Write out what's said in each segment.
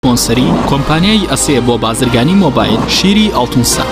سپۆنسەری کۆمپانیای ئەسێ بۆ بازرگانی مۆبایل شیری ئاڵتونسا.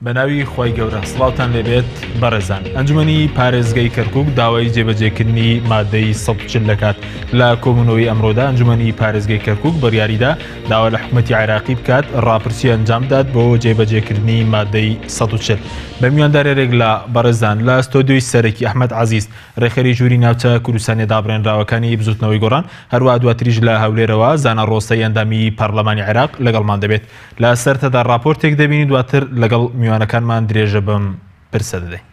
بەناوی خوای گەورە سڵاوتان لێبێت بەڕێزان ئەنجومەنی پارێزگەی کەرکک داوای جێبەجێکردنی مادەی 140 دەکات لە کۆبوونەوەی ئەمڕۆدا ئەنجومەنی پارێزگەی کەرکک بڕیاریدا داوا لە حکومەتی عێراقی بکات ڕاپرسی ئەنجامدات بۆ جێبەجێکردنی مادەی 140 بە میواندارێک لە بەڕێزان لە ستۆدیۆی سەرەکی ئەحمەد عەزیز ڕێکخەری ژووری ناوچە کوردستانیە دابڕێنراوەکانی بزوتنەوەی گۆڕان هەروە دواتریش لە هەولێرەوە زانا ڕۆسەی ئەندامی پەرلەمانی عێراق لەگەڵمان دەبێت لە سەرتەدا ڕاپۆرتێک دەبینی دواتر لەگەڵ میوانەکانمان درێژە بەم پرسە دەدەین.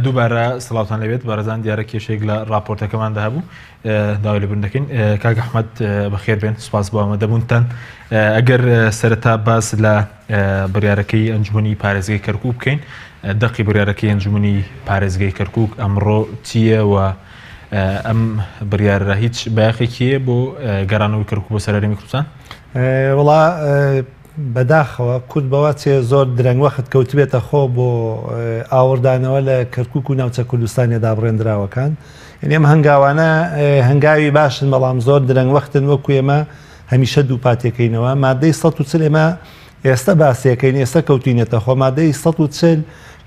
دووبارە سڵاوتان لەبێت بەڕێزان دیارە کێشێک لە راپۆرتەکەماندا هەبوو داوای لێبوردن دەکەین کاک ئەحمەد بەخێر بێن سوپاس بۆ ئامادەبوونتان ئەگەر سەرەتا باس لە بڕیارەکەی ئەنجومەنی پارێزگەی کەرکوک بکەین دەقی بڕیارەکەی ئەنجومەنی پارێزگەی کەرکوک ئەمڕۆ چییە و ئەم بڕیارە هیچ بایەخێکی هەیە بۆ گەڕانەوەی کەرکوک بۆ سەر هەرێمی کوردستان؟ وەڵا بەداخەوە کورد بەوە چێ زۆر درەنگ وەخت کەوتبێتە خۆ بۆ ئاوڕدانەوە لە کەرکوک و ناوچە کوردستانیە دابڕێندراوەکان. یعنی ئەم هەنگاوانە هەنگاوی باشن بەڵام زۆر درەنگ وەختن وەکو ئێمە هەمیشە دووپاتێکەینەوە مادەی 140 ئێمە ئێستا باسیەکەین ئێستا کەوتینەتە خۆ مادەی 140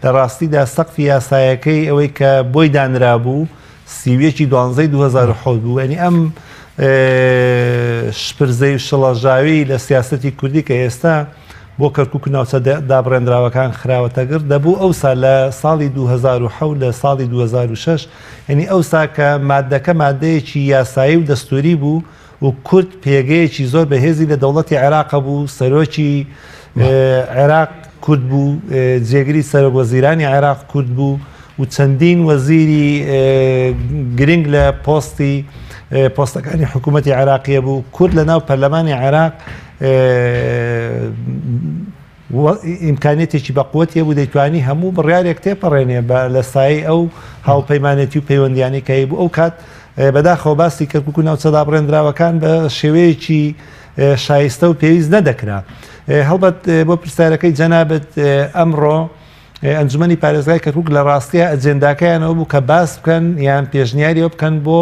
لە ڕاستیدا سەقفی یاسایەکەی ئەوەی کە بۆی دانرابوو 31 دوانزەی 2007 بوو یعنی ئەم شپرزەی و شڵەژاوی لە سیاسەتی کوردی کە ئێستا بۆ کەرکوک و ناوچە دابڕێندراوەکان خراوەتەگڕ دەبوو ئەوسا لە ساڵی 2007 لە ساڵی 2006 یعنی ئەوسا کە مادەکە مادەیەکی یاسایی و دەستوری بوو و کورد پێگەیەکی زۆر بەهێزی لە دەوڵەتی عێراق هەبوو، سەرۆکی عێراق کورد بوو، جێگری سەرۆک وەزیرانی عێراق کورد بوو و چەندین وەزیری گرنگ لە پۆستی پۆستەکانی حکوومەتی عێراقیە بوو، کورد لە ناو پەرلەمانی عێراق ئیمکانیەتێکی بەقوەتی هەبوو دەیتوانی هەموو بڕیارێک تێپەڕێنێ بە لە سایەی ئەو هاوپەیمانێتی و پەیوەندیانەی کە هەیبوو ئەو کات بەداخەوە باسی کەرکوک و ناوچە دابڕێندراوەکان بە شێوەیەکی شایستە و پێویست نەدەکرا هەڵبەت بۆ پرسیارەکەی جەنابت ئەمڕۆ ئەنجومەنی پارێزگای کەرکوک لە ڕاستیا ئەجێنداکەیانەوە بوو کە باس بکەن یان پێشنیاریەوە بکەن بۆ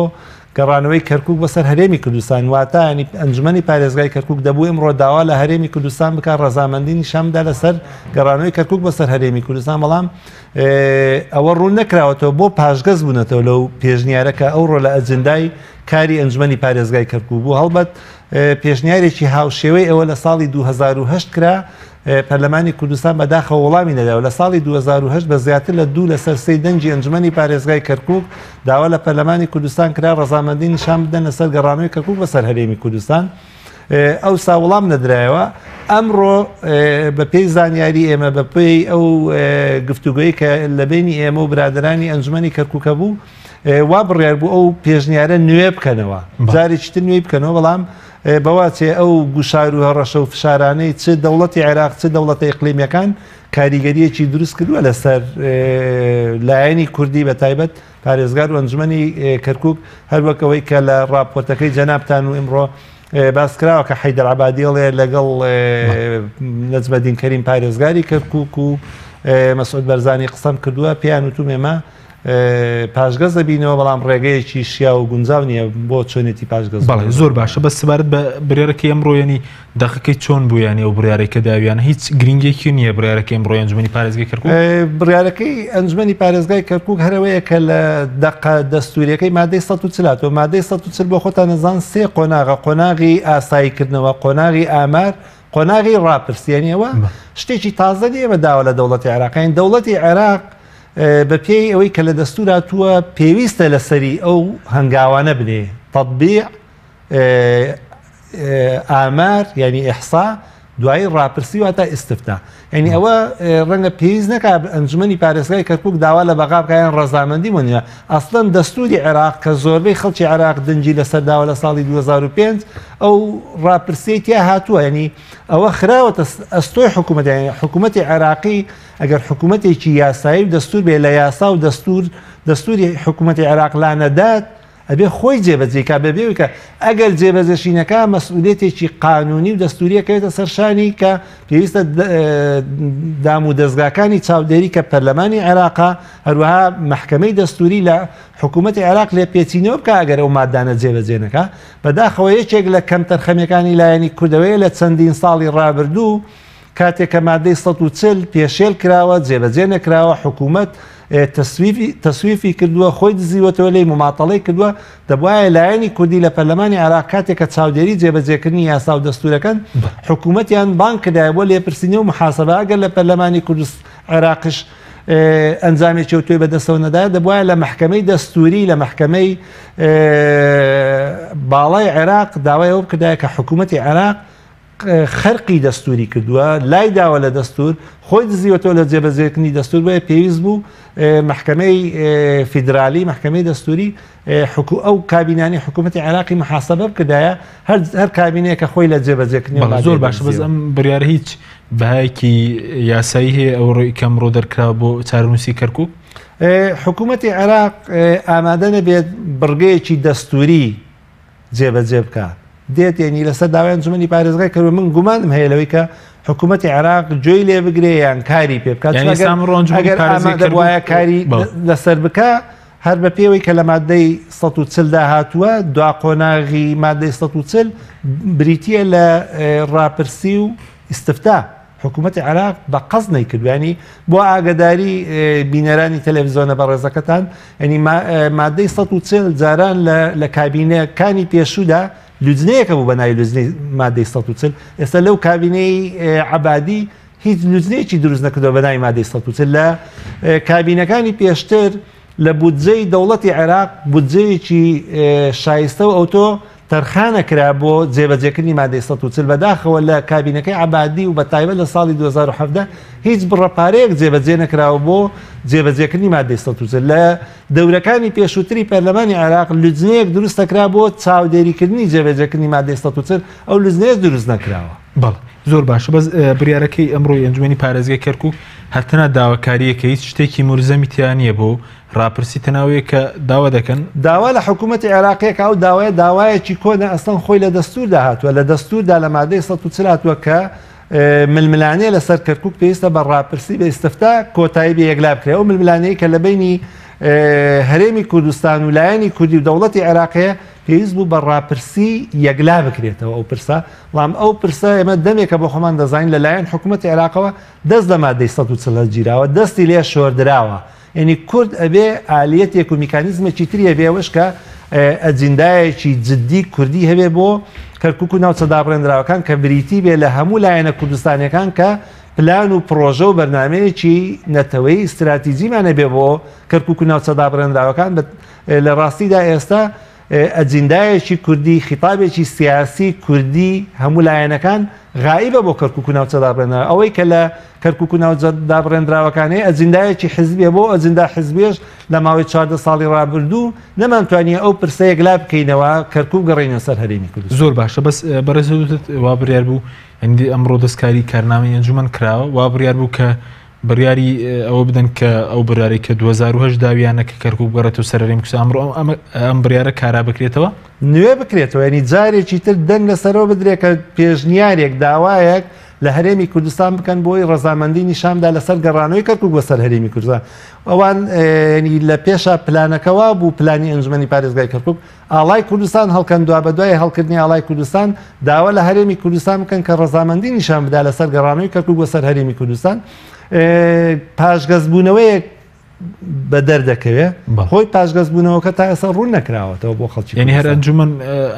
گەڕانەوەی کەرکوک بۆ سەر هەرێمی کوردستان واتە ینی ئەنجومەنی پارێزگای کەرکوک دەبوو ئمڕۆ داوا لە هەرێمی کوردستان بکات ڕەزامەندی نیشان بدا لەسەر گەڕانەوەی کەرکوک بۆ سەر هەرێمی کوردستان بەڵام ئەوە ڕوون نەکراوەتەوە بۆ پاشگەز بوونەتەوە لەو پێشنیارە کە ئەوڕۆ لە ئەجندای کاری ئەنجومەنی پارێزگای کەرکوک بوو هەڵبەت پێشنیارێکی هاوشێوەی ئەوە لە ساڵی 2008 کرا پەرلەمانی کوردستان بەداخەوە وەڵامی نەدایەوە. لە ساڵی 2008 بە زیاتر لە دوو لەسەر سێی دەنگی ئەنجومەنی پارێزگای کەرکوک داوا لە پەرلەمانی کوردستان کرا ڕەزامەندی نیشان بدەن لەسەر گەڕانەوەی کەرکوک بەسەر هەرێمی کوردستان. ئەوسا وەڵام نەدرایەوە. ئەمڕۆ بەپێی زانیاری ئێمە بەپێی ئەو گفتوگۆی کە لە بەینی ئێمە و برادەرانی ئەنجومەنی کەرکوکە بوو وا بڕیار بوو ئەو پێشنیارە نوێ بکەنەوە جارێکی تر نوێی بکەنەوە بەڵام بەوا چێ ئەو گوشار و هەڕەشە و فشارانەی چ دەوڵەتی عێراق چ دەوڵەتە ئیقلیمیەکان کاریگەریەکی دروست کردووە لەسەر لایەنی کوردی بە تایبەت پارێزگار و ئەنجومەنی کەرکوک هەروەک ئەوەی کە لە ڕاپۆرتەکەی جەنابتان و ئیمڕۆ باس کراوە کە حەیدەر عەبادی ئەڵێ لەگەڵ نەجمەدین کەریم پارێزگاری کەرکوک و مەسعود بەرزانی قسەم کردووە پێیان وتوم ئێمە پاشگەز دەبینەوە بەڵام ڕێگەیەکی شیاو و گونجاو نییە بۆ چۆنێتی پاشگەز بەڵێ زۆر باشە بەس سەبارەت بە بڕیارەکەی ئەمڕۆ یعنی دەقەکەی چۆن بوو یعنی ئەو بڕیارەی کە داویانە هیچ گرنگێکی نییە بڕیارەکەی ئەمڕۆی ئەنجومەنی پارێزگای کەرکوک؟ بڕیارەکەی ئەنجومەنی پارێزگای کەرکوک هەرەوەیە کە لە دەقە دەستوریەکەی مادەی 140 هاتووە مادەی 140 بۆ خۆتان نەزان سێ قۆناغە قۆناغی ئاساییکردنەوە قۆناغی ئامار قۆناغی ڕاپرسی یانی ئەوە شتێکی تازە نییە ئێمە داوا لە دەوڵەتی عێراق یانی دەوڵەتی عێراق بە پێی ئەوەی کە لە دەستور هاتووە پێویستە لەسەری ئەو هەنگاوانە بنێ تەتبیع ئامار یعنی ئیحسا دوایی ڕاپرسی واتە ئیستفتا یعنی ئەوە ڕەنگە پێویست نەکا ئەنجومەنی پارێزگای کەرکک داوا لە بەغا بکە یان ڕەزامەندی بۆ نییە ئەسڵەن دەستوری عێراق کە زۆربەی خەڵکی عێراق دەنگی لەسەر داوە لە ساڵی 2005 ئەو ڕاپرسیەی تیا هاتووە یعنی ئەوە خراوەتە ئەستۆی حکوومەت یعنی حکوومەتی عێراقی ئەگەر حکوومەتێکی یاسایی و دەستور بێ لە یاسا و دەستور دەستوری حکوومەتی عێراق لا نەدات ئەبێ خۆی جێبەجێی کا بەبێ ئەوەی کە ئەگەر جێبەجێشی نەکا مەسئولیەتێکی قانونی و دەستوری ئەکەوێتە سەر شانی کە پێویستە دام و دەزگاکانی چاودێری کە پەرلەمانی عێراقا هەروەها مەحکەمەی دەستوری لە حکوومەتی عێراق لێپێچینەوە بکا ئەگەر ئەو مادانە جێبەجێ نەکا. بەداخەوە یەکێک لە کەمتەرخەمیەکانی لایەنی کوردەوەیە لە چەندین ساڵی ڕابردوو کاتێک کە مادەی 140 پێشێل کراوە، جێبەجێ نەکراوە، حکوومەت تەسویفی کردووە، خۆی دزیوەتەوە لێی، موماتەڵەی کردووە، دەبوایە لایەنی کوردی لە پەرلەمانی عێراق کاتێک کە چاودێری جێبەجێکردنی یاسا و دەستوورەکەن، حکوومەتیان بانگ کردایە بۆ لێپرسینەوە و موحاسەبە، ئەگەر لە پەرلەمانی کوردست عێراقیش ئەنجامێکی ئەوتۆی بەدەستەوە نەدایە، دەبوایە لە مەحکەمەی دەستووری، لە مەحکەمەی باڵای عێراق داوای ئەوە بکردایە کە حکوومەتی عێراق خەرقی دەستوری کردووە، لای داوە لە دەستور، خۆی دزیوەتەوە لە جێبەجێکردنی دەستور، بۆیە پێویست بوو مەحکەمەی فیدرالی، مەحکەمەی دەستوری ئەو کابینانەی حکوومەتی عێراقی محاسبە بکردایە، هەر کابینەیە کە خۆی لە جێبەجێکردنی بەڵێ زۆر باشە، بەس ئەم بڕیارە هیچ بەهایەکی یاسایی هەیە ئەو ڕۆی کە ئەمڕۆ دەرکراوە بۆ چارەنووسی کەرکووک؟ حکوومەتی عێراق ئامادە نەبێت بڕگەیەکی دەستوری جێبەجێ بکا دێت یعنی لەسەر داوای ئەنجومەنی پارێزگای کەرکوک من گومانم هەیە لەوەی کە حکوومەتی عێراق گوێی لێ بگرێ یان کاری پێ بکات یعنی ئەگەر ئێستا ئەمڕۆ ئەنجومەنی ئەگەر پارێزگای ئامادە کەرکوک بوایە کاری بەڵێ. لەسەر بکا هەر بە پێوەی کە لە مادەی 140 دا هاتووە دوا قۆناغی مادەی 140 بریتییە لە ڕاپرسی و ئیستفتا حکوومەتی عێراق بە قەست نەیکردووە یانی بۆ ئاگەداری بینەرانی تەلەڤزیۆنە بەڕێزەکەتان یانی مادەی 140 جاران لە کابینەکانی پێشوودا لوجنەیەکە بوو بە ناوی لوجنەی مادەی 140 ئێستا لەو کابینەی عەبادی هیچ لوجنەیەکی دروست نەکردووە بە ناوی مادەی 140 لە کابینەکانی پێشتر لە بودجەی دەوڵەتی عێراق بودجەیەکی شایستە و ئەوتۆ تەرخانەکرا بۆ جێبەجێکردنی مادەی 140، بەداخەوە لە کابینەکەی عەبادی و بەتایبەت لە ساڵی 2017 هیچ بڕە پارەیەک جێبەجێ نەکراوە بۆ جێبەجێکردنی مادەی 140. لە دەورەکانی پێشووتری پەرلەمانی عێراق لجنەیەک دروستەکرا بۆ چاودێریکردنی جێبەجێکردنی مادەی 140، ئەو لجنەیەش دروست نەکراوە. بەڵێ زۆر باشە، بەس بڕیارەکەی ئەمڕۆی ئەنجومەنی پارێزگای کەرکوک هەر تەنها داواکارییەکە هیچ شتێکی مولزەمی تیا نییە بۆ ڕاپرسی تەناوەیە کە داوا دەکەن. داوا لە حکوومەتی عێراقیەکە ئەو داوایە داوایەکی کۆنە ئەسڵەن خۆی لە دەستووردا هاتووە لە دەستووردا لە مادەی 140 هاتووە کە ململانێ لەسەر کەرکوک پێویستە بە ڕاپرسی بە ئیستفتا کۆتایی بێ یەکلا بکرێت ئەو ململانێی کە لە بەینی هەرێمی کوردستان و لایەنی کوردی و دەوڵەتی عێراقەیە پێویست بوو بە ڕاپرسی یەکلا بکرێتەوە ئەو پرسە بەڵام ئەو پرسە ئێمە دەمێکە بۆ خۆمان دەزانین لەلایەن حکوومەتی عێراقەوە دەست لە مادەی 140 هەڵگیراوە دەستی لێ شۆردراوە یانی کورد ئەبێ ئالیەتێک و میکانیزمێکی تری هەبێ ئەوەش کە ئەجیندایەکی جدی کوردی هەبێ بۆ کەرکک و ناوچە دابڕێنراوەکان کە بریتی بێ لە هەموو لایەنە کوردستانیەکان کە پلان و پڕۆژە و بەرنامەیەکی نەتەوەیی ئیستراتیجیمان هەبێ بۆ کەرکک و ناوچە دابڕێنراوەکان لە ڕاستیدا ئێستا ئەجیندایەکی کوردی، خیتابێکی سیاسی کوردی هەموو لایەنەکان غائیبە بۆ کەرکوک و ناوچە دابڕێنراوە. ئەوەی کە لە کەرکوک و ناوچە دابڕێندراوەکان هەیە ئەجیندایەکی حزبیە، بۆ ئەجندا حزبیەش لە ماوەی 14 ساڵی ڕابردوو نەمانتوانیە ئەو پرسە یەکلا بکەینەوە، کەرکوک گەڕێینەوە سەر هەرێمی کوردستان. زۆر باشە بەس بەڕێز وتت وا بڕیار بوو یانی ئەمڕۆ دەستکاری کارنامەی ئەنجومەن کراوە، وا بڕیار بوو کە بڕیاری ئەوە بدەن کە ئەو بڕیارەی کە 2008 داویانە کە کەرکوک بگەڕێتەوە سەر هەرێمی کوردستان ئەمڕۆ ئەم بڕیارە کارا بکرێتەوە؟ نوێ بکرێتەوە یعنی جارێکی تر دەنگ لەسەرەوە بدرێت کە پێشنیارێک داوایەک لە هەرێمی کوردستان بکەن بۆی ڕەزامەندی نیشاندا لەسەر گەڕانەوەی کەرکوک بۆ سەر هەرێمی کوردستان ئەوان ینی لە پێشا پلانەکەوا بوو پلانی ئەنجومەنی پارێزگای کەرکوک ئاڵای کوردستان هەڵکەن دوابەدوای هەڵکردنی ئاڵای کوردستان داوا لە هەرێمی کوردستان بکەن کە ڕەزامەندی نیشان بدا لەسەر گەڕانەوەی کەرکوک بۆ سەر هەرێمی کوردستان پاشگەزبوونەوەیەک بەدەر دەکەوێ هۆی پاشگەزبوونەوەکە تا ئێستا ڕوون نەکراوەتەوە بۆ خەڵکی یعنی هەر ئەنجومەن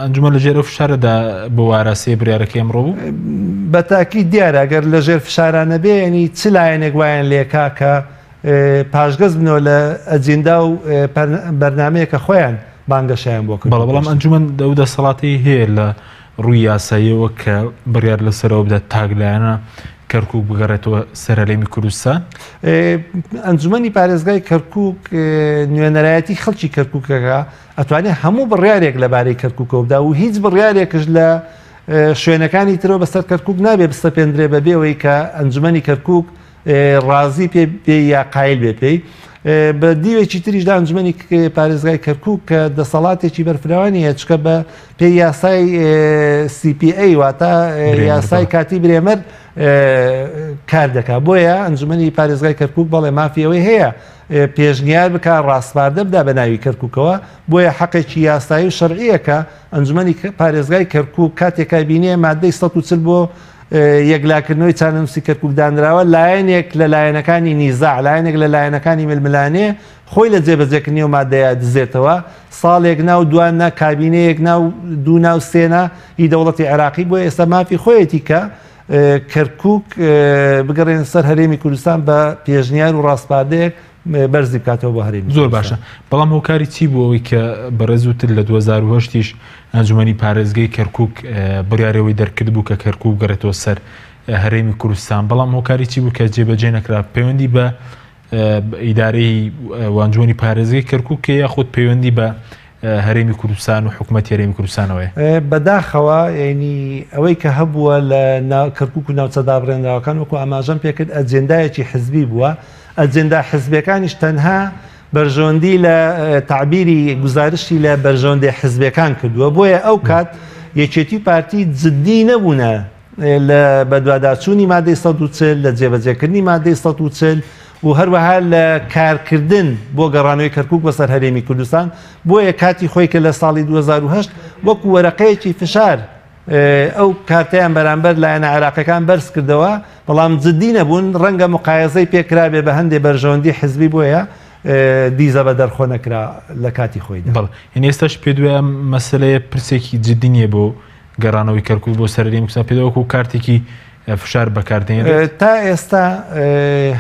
ئەنجومەن لە ژێر ئەو فشارەدا بۆ ئاراستەی بڕیارەکەی ئەمڕۆ بوو؟ بە تاکید دیارە ئەگەر لە ژێر فشارا نەبێ یعنی چ لایەنێک وایان لێکا کە پاشگەز بنەوە لە ئەجیندا و بەرنامەیە کە خۆیان بانگەشەیان بۆ کرد. بەڵێ بەڵام ئەنجومەن ئەو دەسەڵاتەی هەیە لە ڕووی یاساییەوە کە بڕیار لەسەرەوە بدات تاکلایەنە کەرکوک بگەڕێتەوە سەر هەرێمی کوردستان؟ ئەنجومەنی پارێزگای کەرکوک نوێنەرایەتی خەڵکی کەرکوکەکە ئەتوانێت هەموو بڕیارێک لەبارەی کەرکوکەوە بدا و هیچ بڕیارێکش لە شوێنەکانی ترەوە بەسەر کەرکوک نابێ بسەپێندرێ بەبێ ئەوەی کە ئەنجومەنی کەرکوک ڕازی پێ بێ یا قایل بێ پێی. بە دیوێکی تریشدا ئەنجومەنی پارێزگای کەرکوک کە دەسەڵاتێکی بەرفراوانی هەیە چکە بە پێی یاسای CPA واتە یاسای کاتی برێمەر کار دەکات بۆیە ئەنجومەنی پارێزگای کەرکوک بەڵێ مافی ئەوەی هەیە پێشنیار بک ڕاسپاردە بدا بە ناوی کەرکوکەوە بۆیە حەقێکی یاسایی و شەرعیە کە ئەنجومەنی پارێزگای کەرکوک کاتێکا بینێ مادەی 140 بۆ یەکلاکردنەوەی چارەنووسی کەرکوک دانراوە، لایەنێک لە لایەنەکانی نیزاع، لایەنێک لە لایەنەکانی ململانێ خۆی لە جێبەجێکردنی ئەو مادەیە دزێتەوە، ساڵێک نا و دوان نا، کابینەیەک نا و دوو نا و سێ نا ی دەوڵەتی عێراقی، بۆیە ئێستا مافی خۆیەتی کە کەرکوک بگەڕێنێتە سەر هەرێمی کوردستان بە پێشنیار و ڕاسپاردەیەک بەرزی بکاتەوە بۆ هەرێمی زۆر باشە بەڵام هۆکاری چی بوو ئەوەی کە بەڕێز وتت لە 2008 یش ئەنجومەنی پارێزگەی کەرکک بڕیارەوەی دەرکرد بوو کە کەرکک گەڕێتەوە سەر هەرێمی کوردستان بەڵام هۆکاری چی بوو کە جێبەجێ نەکرا پەیوەندی بە ئیدارەی وانجومی پارێزگەی کەرکک یاخود پەیوەندی بە هەرێمی کوردستان و حکومەتی هەرێمی کوردستانەوەیە؟ بەداخەوە یانی ئەوەی کە هەبووە لە کەرکوک و ناوچە دابڕێنراوەکان وەکو ئاماژەم پێکرد ئەجێندایەکی حزبی بووە، ئەجێندا حزبیەکانیش تەنها بەرژەوەندی لە تەعبیری گوزارشتی لە بەرژەوەندی حزبیەکان کردووە، بۆیە ئەو کات یەکێتی و پارتی جدی نەبوونە لە بەدواداچوونی مادەی 140 لە جێبەجێکردنی مادەی 140 و هەروەها لە کارکردن بۆ گەڕانەوەی کەرکوک بەسەر هەرێمی کوردستان، بۆیە کاتی خۆی کە لە ساڵی 2008 وەکو وەرەقەیەکی فشار ئەو کارتەیان بەرامبەر لایەنە عێراقیەکان بەرز کردەوە، بەڵام جدی نەبوون، ڕەنگە مقایەزەی پێکرابێ بە هەندێ بەرژەوەندی حزبی بۆیە دیزە بە دەرخۆ نەکرا لە کاتی خۆیدا. بەڵێ یانی ئێستاش پێت وایە ئەم مەسەلەیە پرسێکی جدی نییە بۆ گەڕانەوەی کەرکوک بۆ سەر هەرێمی کوردستان پێت وەکو کارتێکی فشار بەکاردێنرێت؟ تا ئێستا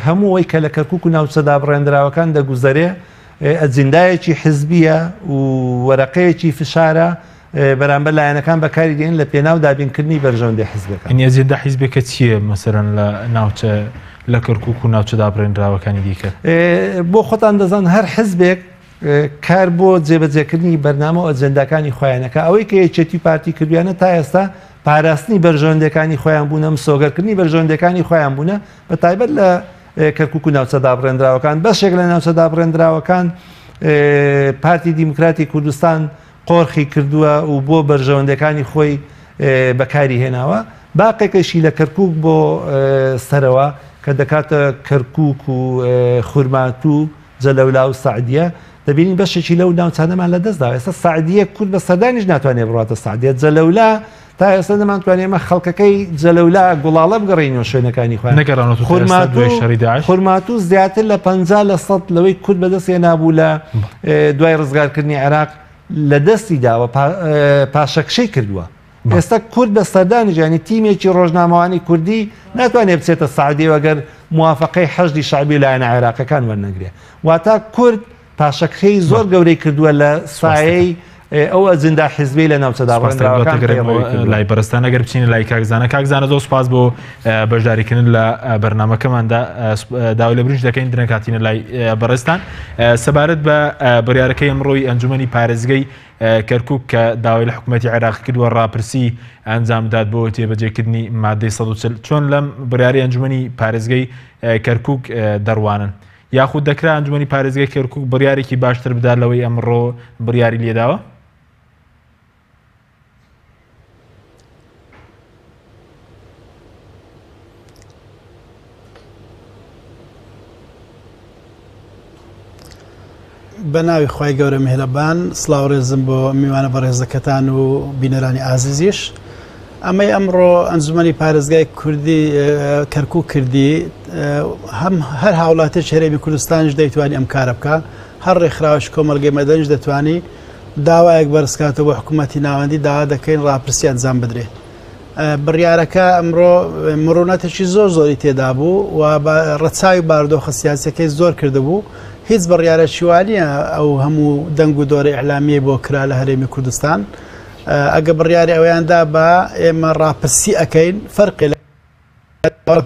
هەموو ئەوەی کە لە کەرکوک و ناوچە دابڕێندراوەکان دەگوزەرێ ئەجندایەکی حزبیە و وەرەقەیەکی فشارە بەرامبەر لایەنەکان بەکاری دێنن لە پێناو دابینکردنی بەرژەوەندی حزبەکان. یعنی ئەجندا حیزبێکە چییە مەسەلەن لە ناوچە لە کەرکوک و ناوچە دابڕێنراوەکانی دیکە؟ بۆ خۆتان دەزان هەر حزبێک کار بۆ جێبەجێکردنی بەرنامە و ئەجێنداکانی خۆیانەکە ئەوەی کە یەکێتی پارتی کردویانە تا ئێستا پاراستنی بەرژەوەندەکانی خۆیان بوونە مسۆگەرکردنی بەرژەوەندەکانی خۆیان بوونە بە تایبەت لە کەرکک و ناوچە دابڕێنراوەکان بەشێک لە ناوچە دابڕێنراوەکان پارتی دیموکراتی کوردستان قۆرخی کردووە و بۆ بەرژەوەندەکانی خۆی بەکاری هێناوە باقێکەشی لە کەرکک بۆ سەرەوە کە دەکاتە کەرکک و خورماتوو جەلەولا و سەعدیە، دەبینین بەشێکی لەو ناوچانەمان لەدەستداوە، ئێستا سەعدیە کورد بە سەردانیش ناتوانێت بڕاتە سەعدیە، جەلەولا تا ئێستا نەمانتوانێت ئێمە خەڵکەکەی جەلەولا گوڵاڵە بگەڕێینەوە شوێنەکانی خۆیان. نەگەڕاونەتەوە تا ئێستا دوای شەڕی داعش؟ خورماتوو زیاتر لە 50 لە سەد لەوەی کورد بەدەست هێنابوو لە دوای ڕزگارکردنی عێراق لەدەستی داوە، پاشەکشەی کردووە. ئێستا کورد بە سەردانیش یانی تیمێکی ڕۆژنامەوانی کوردی ناتوانێت بچێتە سعودیە ئەگەر موافقەی حەشدی شەعبی و لایەنە عێراقیەکان وەرنەگرێ واتا کورد پاشەکشەی زۆر گەورەی کردووە لە سایەی ئەو ئەجندا حزبی لە ناوچە دابڕێنراوەکان پەیڕەوی کردووە. لای بەڕێزتان ئەگەر بچینە لای کاک زانا کاک زانا زۆر سوپاس بۆ بەشداریکردن لە بەرنامەکەماندا داوای لێبوردنیش دەکەین درەنگ هاتینە لای بەڕێزتان سەبارەت بە بڕیارەکەی ئەمڕۆی ئەنجومەنی پارێزگەی کەرکوک کە داوای لە حکومەتی عێراق کردووە ڕاپرسی ئەنجام بدات بۆ جێبەجێکردنی مادەی 140 چۆن لەم بڕیاری ئەنجومەنی پارێزگەی کەرکوک دەڕوانن یاخود دەکرا ئەنجومەنی پارێزگای کەرکوک بڕیارێکی باشتر بدات لەوەی ئەمڕۆ بڕیاری لێداوە؟ بە ناوی خوای گەورە میهرەبان سڵاو ڕێزم بۆ میوانە بەڕێزەکەتان و بینەرانی ئازیزیش. ئەمەی ئەمڕۆ ئەنجومەنی پارێزگای کوردی کەرکوک کردی هەم هەر هاوڵاتێکی هەرێمی کوردستانیش دەیتوانی ئەم کارە بکە، هەر ڕێکخراوەکی کۆمەڵگەی مەدەنیش دەتوانی داوایەک بەرزکاتەوە بۆ حکوومەتی ناوەندی، داوا دەکەین ڕاپرسی ئەنجام بدرێت. بڕیارەکە ئەمڕۆ مڕونەتێکی زۆر زۆری تێدا بوو و ڕەچاوی بارودۆخە سیاسەکەی زۆر کردبوو. هیچ بڕیارێکی وا نییە ئەو هەموو دەنگ و دۆرە ئیعلامیەی بۆ کرا لە هەرێمی کوردستان. ئەگە بڕیاری ئەویان دا بە ئێمە ڕاپرسی ئەەکەین، فەرقی لە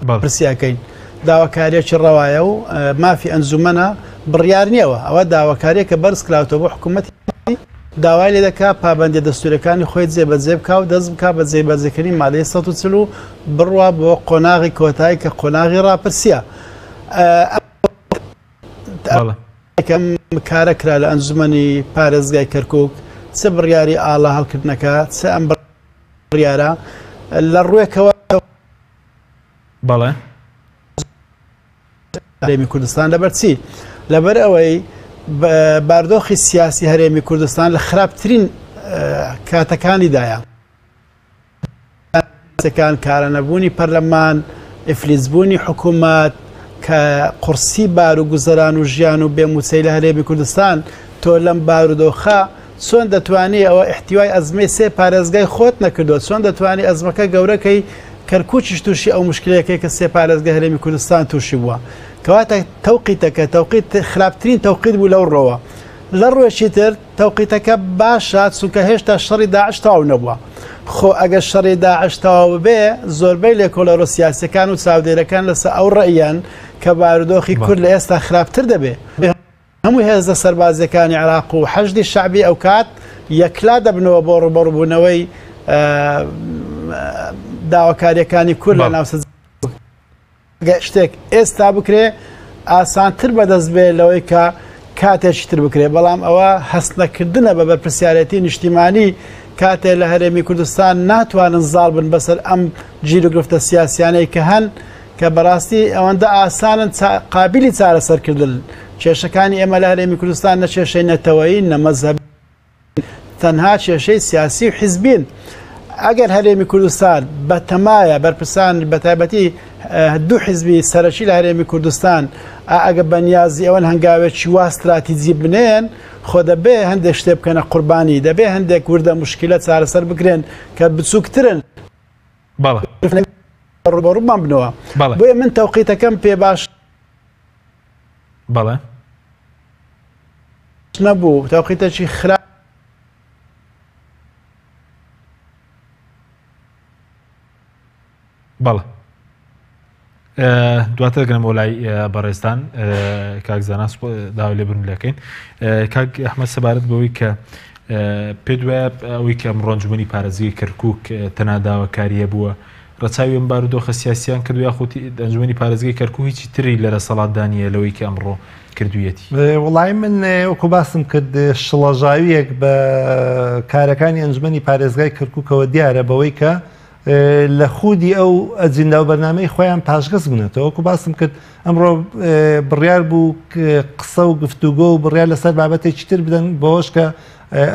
ڕاپرسی ئەەکەین داواکاریەکی ڕەوایە و مافی ئەنجومەنە، بڕیار نییەوە. ئەوە داواکاریەکە بەرز کراوتەوە بۆ حکوومەتی، داوای لێ دەکا پابەندیە دەستوورەکانی خۆی جێبەجێ بکا و دەست بکا بە جێبەجێکردنی مادەی 140 و بڕوا بۆ قۆناغی کۆتایی کە قۆناغی ڕاپرسیە. ئەم کارە کرا لە ئەنجومەنی پارێزگای کەرکک، چ بڕیاری ئاڵا هەڵکردنەکە چ ئەم بڕیارە لە ڕوێکەوە بەڵێ هەرێمی کوردستان. لەبەر چی؟ لەبەر ئەوەی باردۆخی سیاسی هەرێمی کوردستان لە خراپترین کاتەکانیدایە. کان کارەنەبوونی پەرلەمان، ئیفلیجبوونی حکوومەت، کە قورسی بار و گوزەران و ژیان و بێموچەی لە هەرێمی کوردستان، تۆ لەم بارودۆخە چۆن دەتوانی ئەوە ئیحتیوای ئەزمەی سێ پارێزگای خۆت نەکردووە، چۆن دەتوانی ئەزمەکە گەورەکەی کەرکووکیش تووشی ئەو مشکلەیەکەی کە سێ پارێزگای هەرێمی کوردستان تووشی بووە. کەواتە تەوقیتەکە تەوقیت خراپترین تەوقیت بوو لەو ڕۆوە. لە ڕووێکی تر تەوقیتەکە باشە چونکە هێشتا شەڕی داعش تەواو نەبووە. خۆ ئەگەر شەڕی داعش تەواو ببێ زۆربەی لێکۆڵەرە سیاسیەکان و چاودێرەکان لەسەر ئەو ڕەئیان کە بارودۆخی کورد لە ئێستا خراپتر دەبێ. هەموو هێزە سەربازیەکانی عێراق و حەشدی شەعبی ئەوکات یەکلا دەبنەوە بۆ ڕوبەڕوبوونەوەی داواکاریەکانی کورد لە ناوچە. گەر شتێک ئێستا بکرێ ئاسانتر بەدەست بێ لەوەی کە کاتێکی تر بکرێ، بەڵام ئەوە هەستنەکردنە بە بەرپرسیارەتی نیشتیمانی کاتێ لە هەرێمی کوردستان ناتوانن زاڵ بن بەسەر ئەم گیروگرفتە سیاسیانەی کە هەن کە بەڕاستی ئەوەندە ئاسانن قابلی چارەسەرکردن. کێشەکانی ئێمە لە هەرێمی کوردستان نە کێشەی نەتەوەیی نە مەزهەبی، تەنها کێشەی سیاسی و حیزبین. ئەگەر هەرێمی کوردستان بەتەمایە بەرپرسان بەتایبەتی دوو حیزبی سەرەکی لە هەرێمی کوردستان ئەگە بەنیازی ئەوەن هەنگاوێکی وا ستراتیجی بنێن، خۆ دەبێ هەندێک شتێ بکەنە قوربانی، دەبێ هەندێک وردە مشکلە چارەسەر بکرێن کە بچووکترن. بەڵێ. ڕووبەڕوومان بنەوە. بەڵێ. بۆیە من تەوقیتەکەم پێ باش بەڵێ. نەبوو، تەوقیتێکی خراپ. بەڵێ. دواتر دەگەنەوە لای بەڕێزتان کاک زانا، داوای لێبوردن لەکەین. کاک ئەحمەد، سەبارەت بەوەی کە پێت وایە ئەوەی کە ئەمڕۆ ئەنجومەنی پارێزگەی کەرکوک تەنها داواکارییە بووە، ڕەچاوی ئەم بارودۆخە سیاسیان کردو یاخود ئەنجومەنی پارێزگەی کەرکوک هیچی تری لە دەسەڵاتدا نییە لەوەی کە ئەمڕۆ کردوویەتی؟ وەڵای من وەکو باسم کرد شڵەژاوییەک بە کارەکانی ئەنجومەنی پارێزگای کەرکوکەوە دیارە، بەوەی کە لە خودی ئەو ئەجندا و بەرنامەی خۆیان پاشگەز بوونەتەوە. وەکو باسم کرد ئەمڕۆ بڕیار بوو قسە و گفتوگۆ و بڕیار لەسەر بابەتێکی تر بدەن، بەوەش کە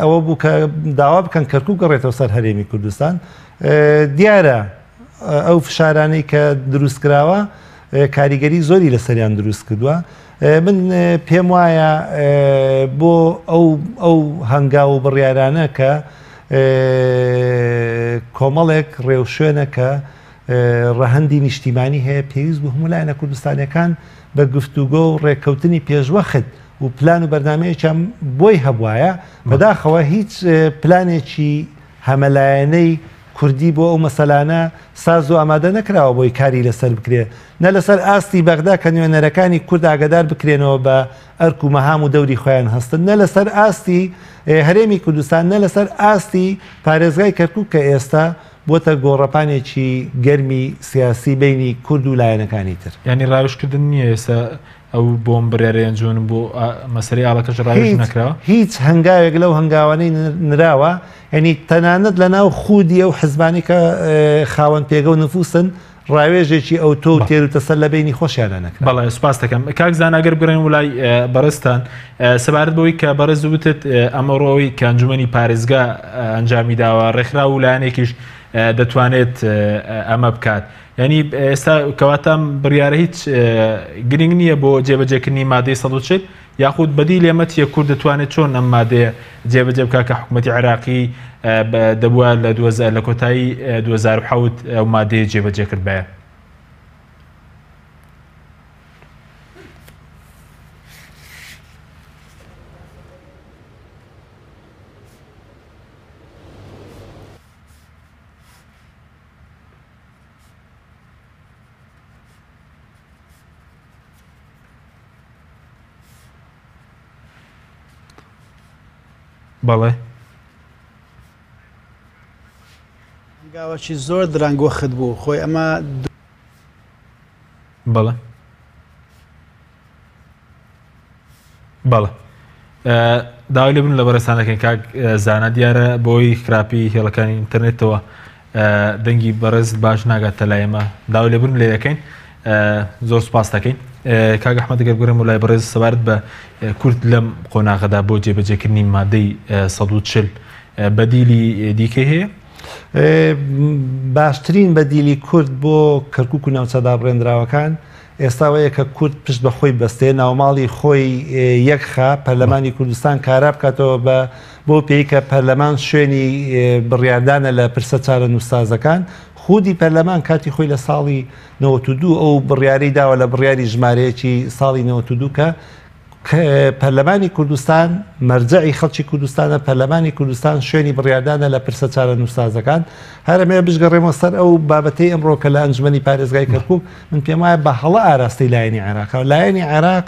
ئەوە بوو کە داوا بکەن کەرکوک گەڕێتەوە سەر هەرێمی کوردستان. دیارە ئەو فشارانەی کە دروست کراوە کاریگەری زۆری لەسەریان دروست کردووە. من پێم وایە بۆ ئەو هەنگاو و بڕیارانە کە کۆمەڵێک ڕێوشوێنە کە ڕەهەندی نیشتیمانی هەیە، پێویست بوو هەموو لایەنە کوردستانیەکان بە گفتوگۆ و ڕێککەوتنی پێشوەخت و پلان و بەرنامەیەکیان بۆی هەبوایە. بەداخەوە هیچ پلانێکی هەمەلایەنەی کوردی بۆ ئەو مەسەلانە ساز و ئامادە نەکراوە بۆی کاری لەسەر بکرێ، نە لەسەر ئاستی بەغدا کە نوێنەرەکانی کورد ئاگادار بکرێنەوە بە ئەرک و مەهام و دەوری خۆیان هەستن، نە لەسەر ئاستی هەرێمی کوردستان، نە لەسەر ئاستی پارێزگای کەرکوک کە ئێستا بووەتە گۆڕەپانێکی گەرمی سیاسی بەینی کورد و لایەنەکانی تر. یانی ڕاوێژکردن نییە ئێستا ئەو بۆم بڕیارەی ئەنجومەن بۆ مەسەلەی ئاڵەکەش ڕاوێژ نەکراوە؟ هیچ هەنگاوێک لەو هەنگاوانەی نراوە، یانی تەنانەت لەناو خودی ئەو حزبانەی کە خاوەن پێگە و نفوسن ڕاوێژێکی ئەوتۆ و تێر و تەسەل لە بەینی خۆشیانە نەکراوە. بەڵێ سوپاس دەکەم کاک زانا. گەر بگەڕێین وڵای بەڕێزتان سەبارەت بەوەی کە بەڕێز وتت ئەمەڕۆ ئەوەی کە ئەنجومەنی پارێزگا ئەنجامی داوە، ڕێکخراو و لایەنێکیش دەتوانێت ئەمە بکات. یانی ئێستا کەواتە ئەم بڕیارە هیچ گرنگ نییە بۆ جێبەجێکردنی مادەی 140 یاخود بەدیل ئێمە چییە کورد دەتوانێت چۆن ئەم مادەیە جێبەجێ بکات کە حکوومەتی عێراقی دەبووە لە کۆتایی 2007 ئەو مادەیە جێبەجێ کردبایە؟ بەڵێ. هەنگاوەکی زۆر درەنگ وەخت بوو خۆی ئەمە. بەڵێ. بەڵێ داوای لێبوردن لە بەڕێزتان دەکەین کاک زانا دیارە بۆی خراپی هێڵەکانی ئینتەرنێتەوە دەنگی بەڕێز باش ناگاتە لای ئێمە داوای لێبوردن لێ دەکەین زۆر سپاس دەکەین کاک ئەحمەد گەر بگەڕێم لای بەڕێز سەبارەت بە کورد لەم قۆناغەدا بۆ جێبەجێکردنی مادەی 140 بەدیلی دیکەی هەیە؟ باشترین بەدیلی کورد بۆ کەرکک و ناوچە دابڕێنراوەکان ئێستا وەیە کە کورد پشت بە خۆی بەستێ، ناوماڵی خۆی یەک خا، پەرلەمانی کوردستان کارا بکاتەوە بە بەو پێی کە پەرلەمان شوێنی بڕیاردانە لە پرسە چارەنووسسازەکان، خودی پەرلەمان کاتی خۆی لە ساڵی 92 ئەو بڕیارەی داوە لە بڕیاری ژمارەیەکی ساڵی 92 کە پەرلەمانی کوردستان مەرجەعی خەڵکی کوردستانە، پەرلەمانی کوردستان شوێنی بڕیاردانە لە پرسە چارەنووسسازەکان. هەر ئەمەوێ بشگەڕێمەوە سەر ئەو بابەتەی ئەمڕۆ کە لە ئەنجومەنی پارێزگای کەرکووک، من پێم وایە بە هەڵە ئاراستەی لایەنی عێراقە. لایەنی عێراق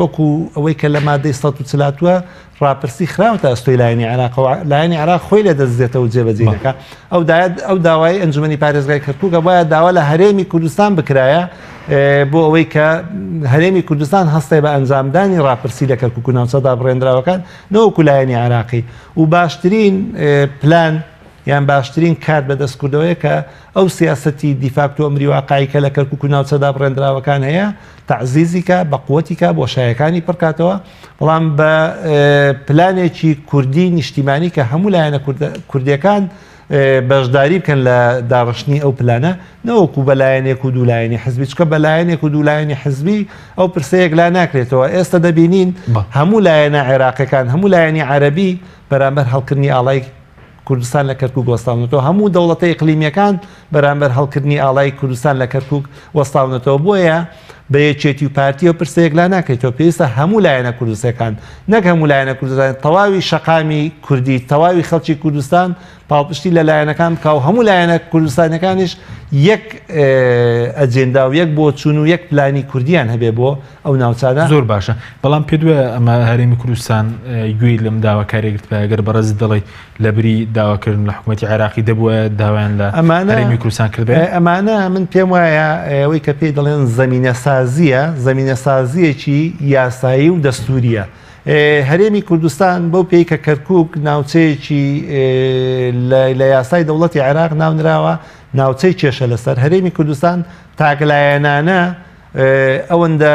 وەکو ئەوەی کە لە مادەی 140 هاتووە، ڕاپرسی خراوەتە ئەستۆی لایەنی عێراقەوە، لایەنی عێراق خۆی لێ دەدزێتەوە و جێبەجێی دەکا. ئەو دایە ئەو داوایەی ئەنجومەنی پارێزگای کەرکووک ئەبوایە داوا لە هەرێمی کوردستان بکرایە بۆ ئەوەی کە هەرێمی کوردستان هەستێ بە ئەنجامدانی ڕاپرسی لە کەرکووک و ناوچە دابڕێندراوەکان نەوەکو لایەنی عێراقی و باشترین پلان یان باشترین کارت بەدەست کوردەوەیە کە ئەو سیاسەتی دیفاکتۆ ئەمری واقعی کە لە کەرکووک و ناوچە دابڕێندراوەکان هەیە تەعزیزی کا، بەقوەتی کا، بۆشایەکانی پڕکاتەوە، بەڵام بە پلانێکی کوردی نیشتیمانی کە هەموو لایەنە کوردیەکان بەشداری بکەن لە داڕشتنی ئەو پلانە، نەوەکو بە لایەنێک و دوو لایەنی حزبی، چونکە بە لایەنێک و دوو لایەنی حزبی ئەو پرسە یەکلا ناکرێتەوە. ئێستا دەبینین هەموو لایەنە عێراقیەکان، هەموو لایەنی عەرەبی بەرامبەر هەڵکردنی ئاڵای کوردستان لە کەرکوک وەستاونەتەوە، هەموو دەوڵەتە ئیقلیمییەکان بەرامبەر هەڵکردنی ئاڵای کوردستان لە کەرکوک وەستاونەتەوە، بۆیە بە یەکێتی و پارتیەوە پرسە یەکلا ناکرێتەوە، پێویستە هەموو لایەنە کوردستەکان، نەک هەموو لایەنە کوردستان، تەواوی شەقامی کوردی، تەواوی خەڵکی کوردستان پاڵپشتی لە لایەنەکان بکا و هەموو لایەنە کوردستانیەکانیش یەک ئەجێندا و یەک بۆچوون و یەک پلانی کوردیان هەبێ بۆ ئەو ناوچانە. زۆر باشە بەڵام پێت وایە ئەمە هەرێمی کوردستان گوێی لەم داواکاریە گرتبایە گەر بەڕێزت دەڵێی لەبری داواکردن لە حکوومەتی عێراقی دەبوایە داوایان لە هەرێمی کوردستان کردبایە؟ ئەمانە من پێم وایە ئەوەی کە پێی دەڵێن زەمینەسازییە، زەمینەسازییەکی یاسایی و دەستوورییە. هەرێمی کوردستان بەو پێی کە کەرکووک ناوچەیەکی لە یاسای دەوڵەتی عێراق ناونراوە ناوچەی کێشە لەسەر، هەرێمی کوردستان تاکلایەنانە ئەوەندە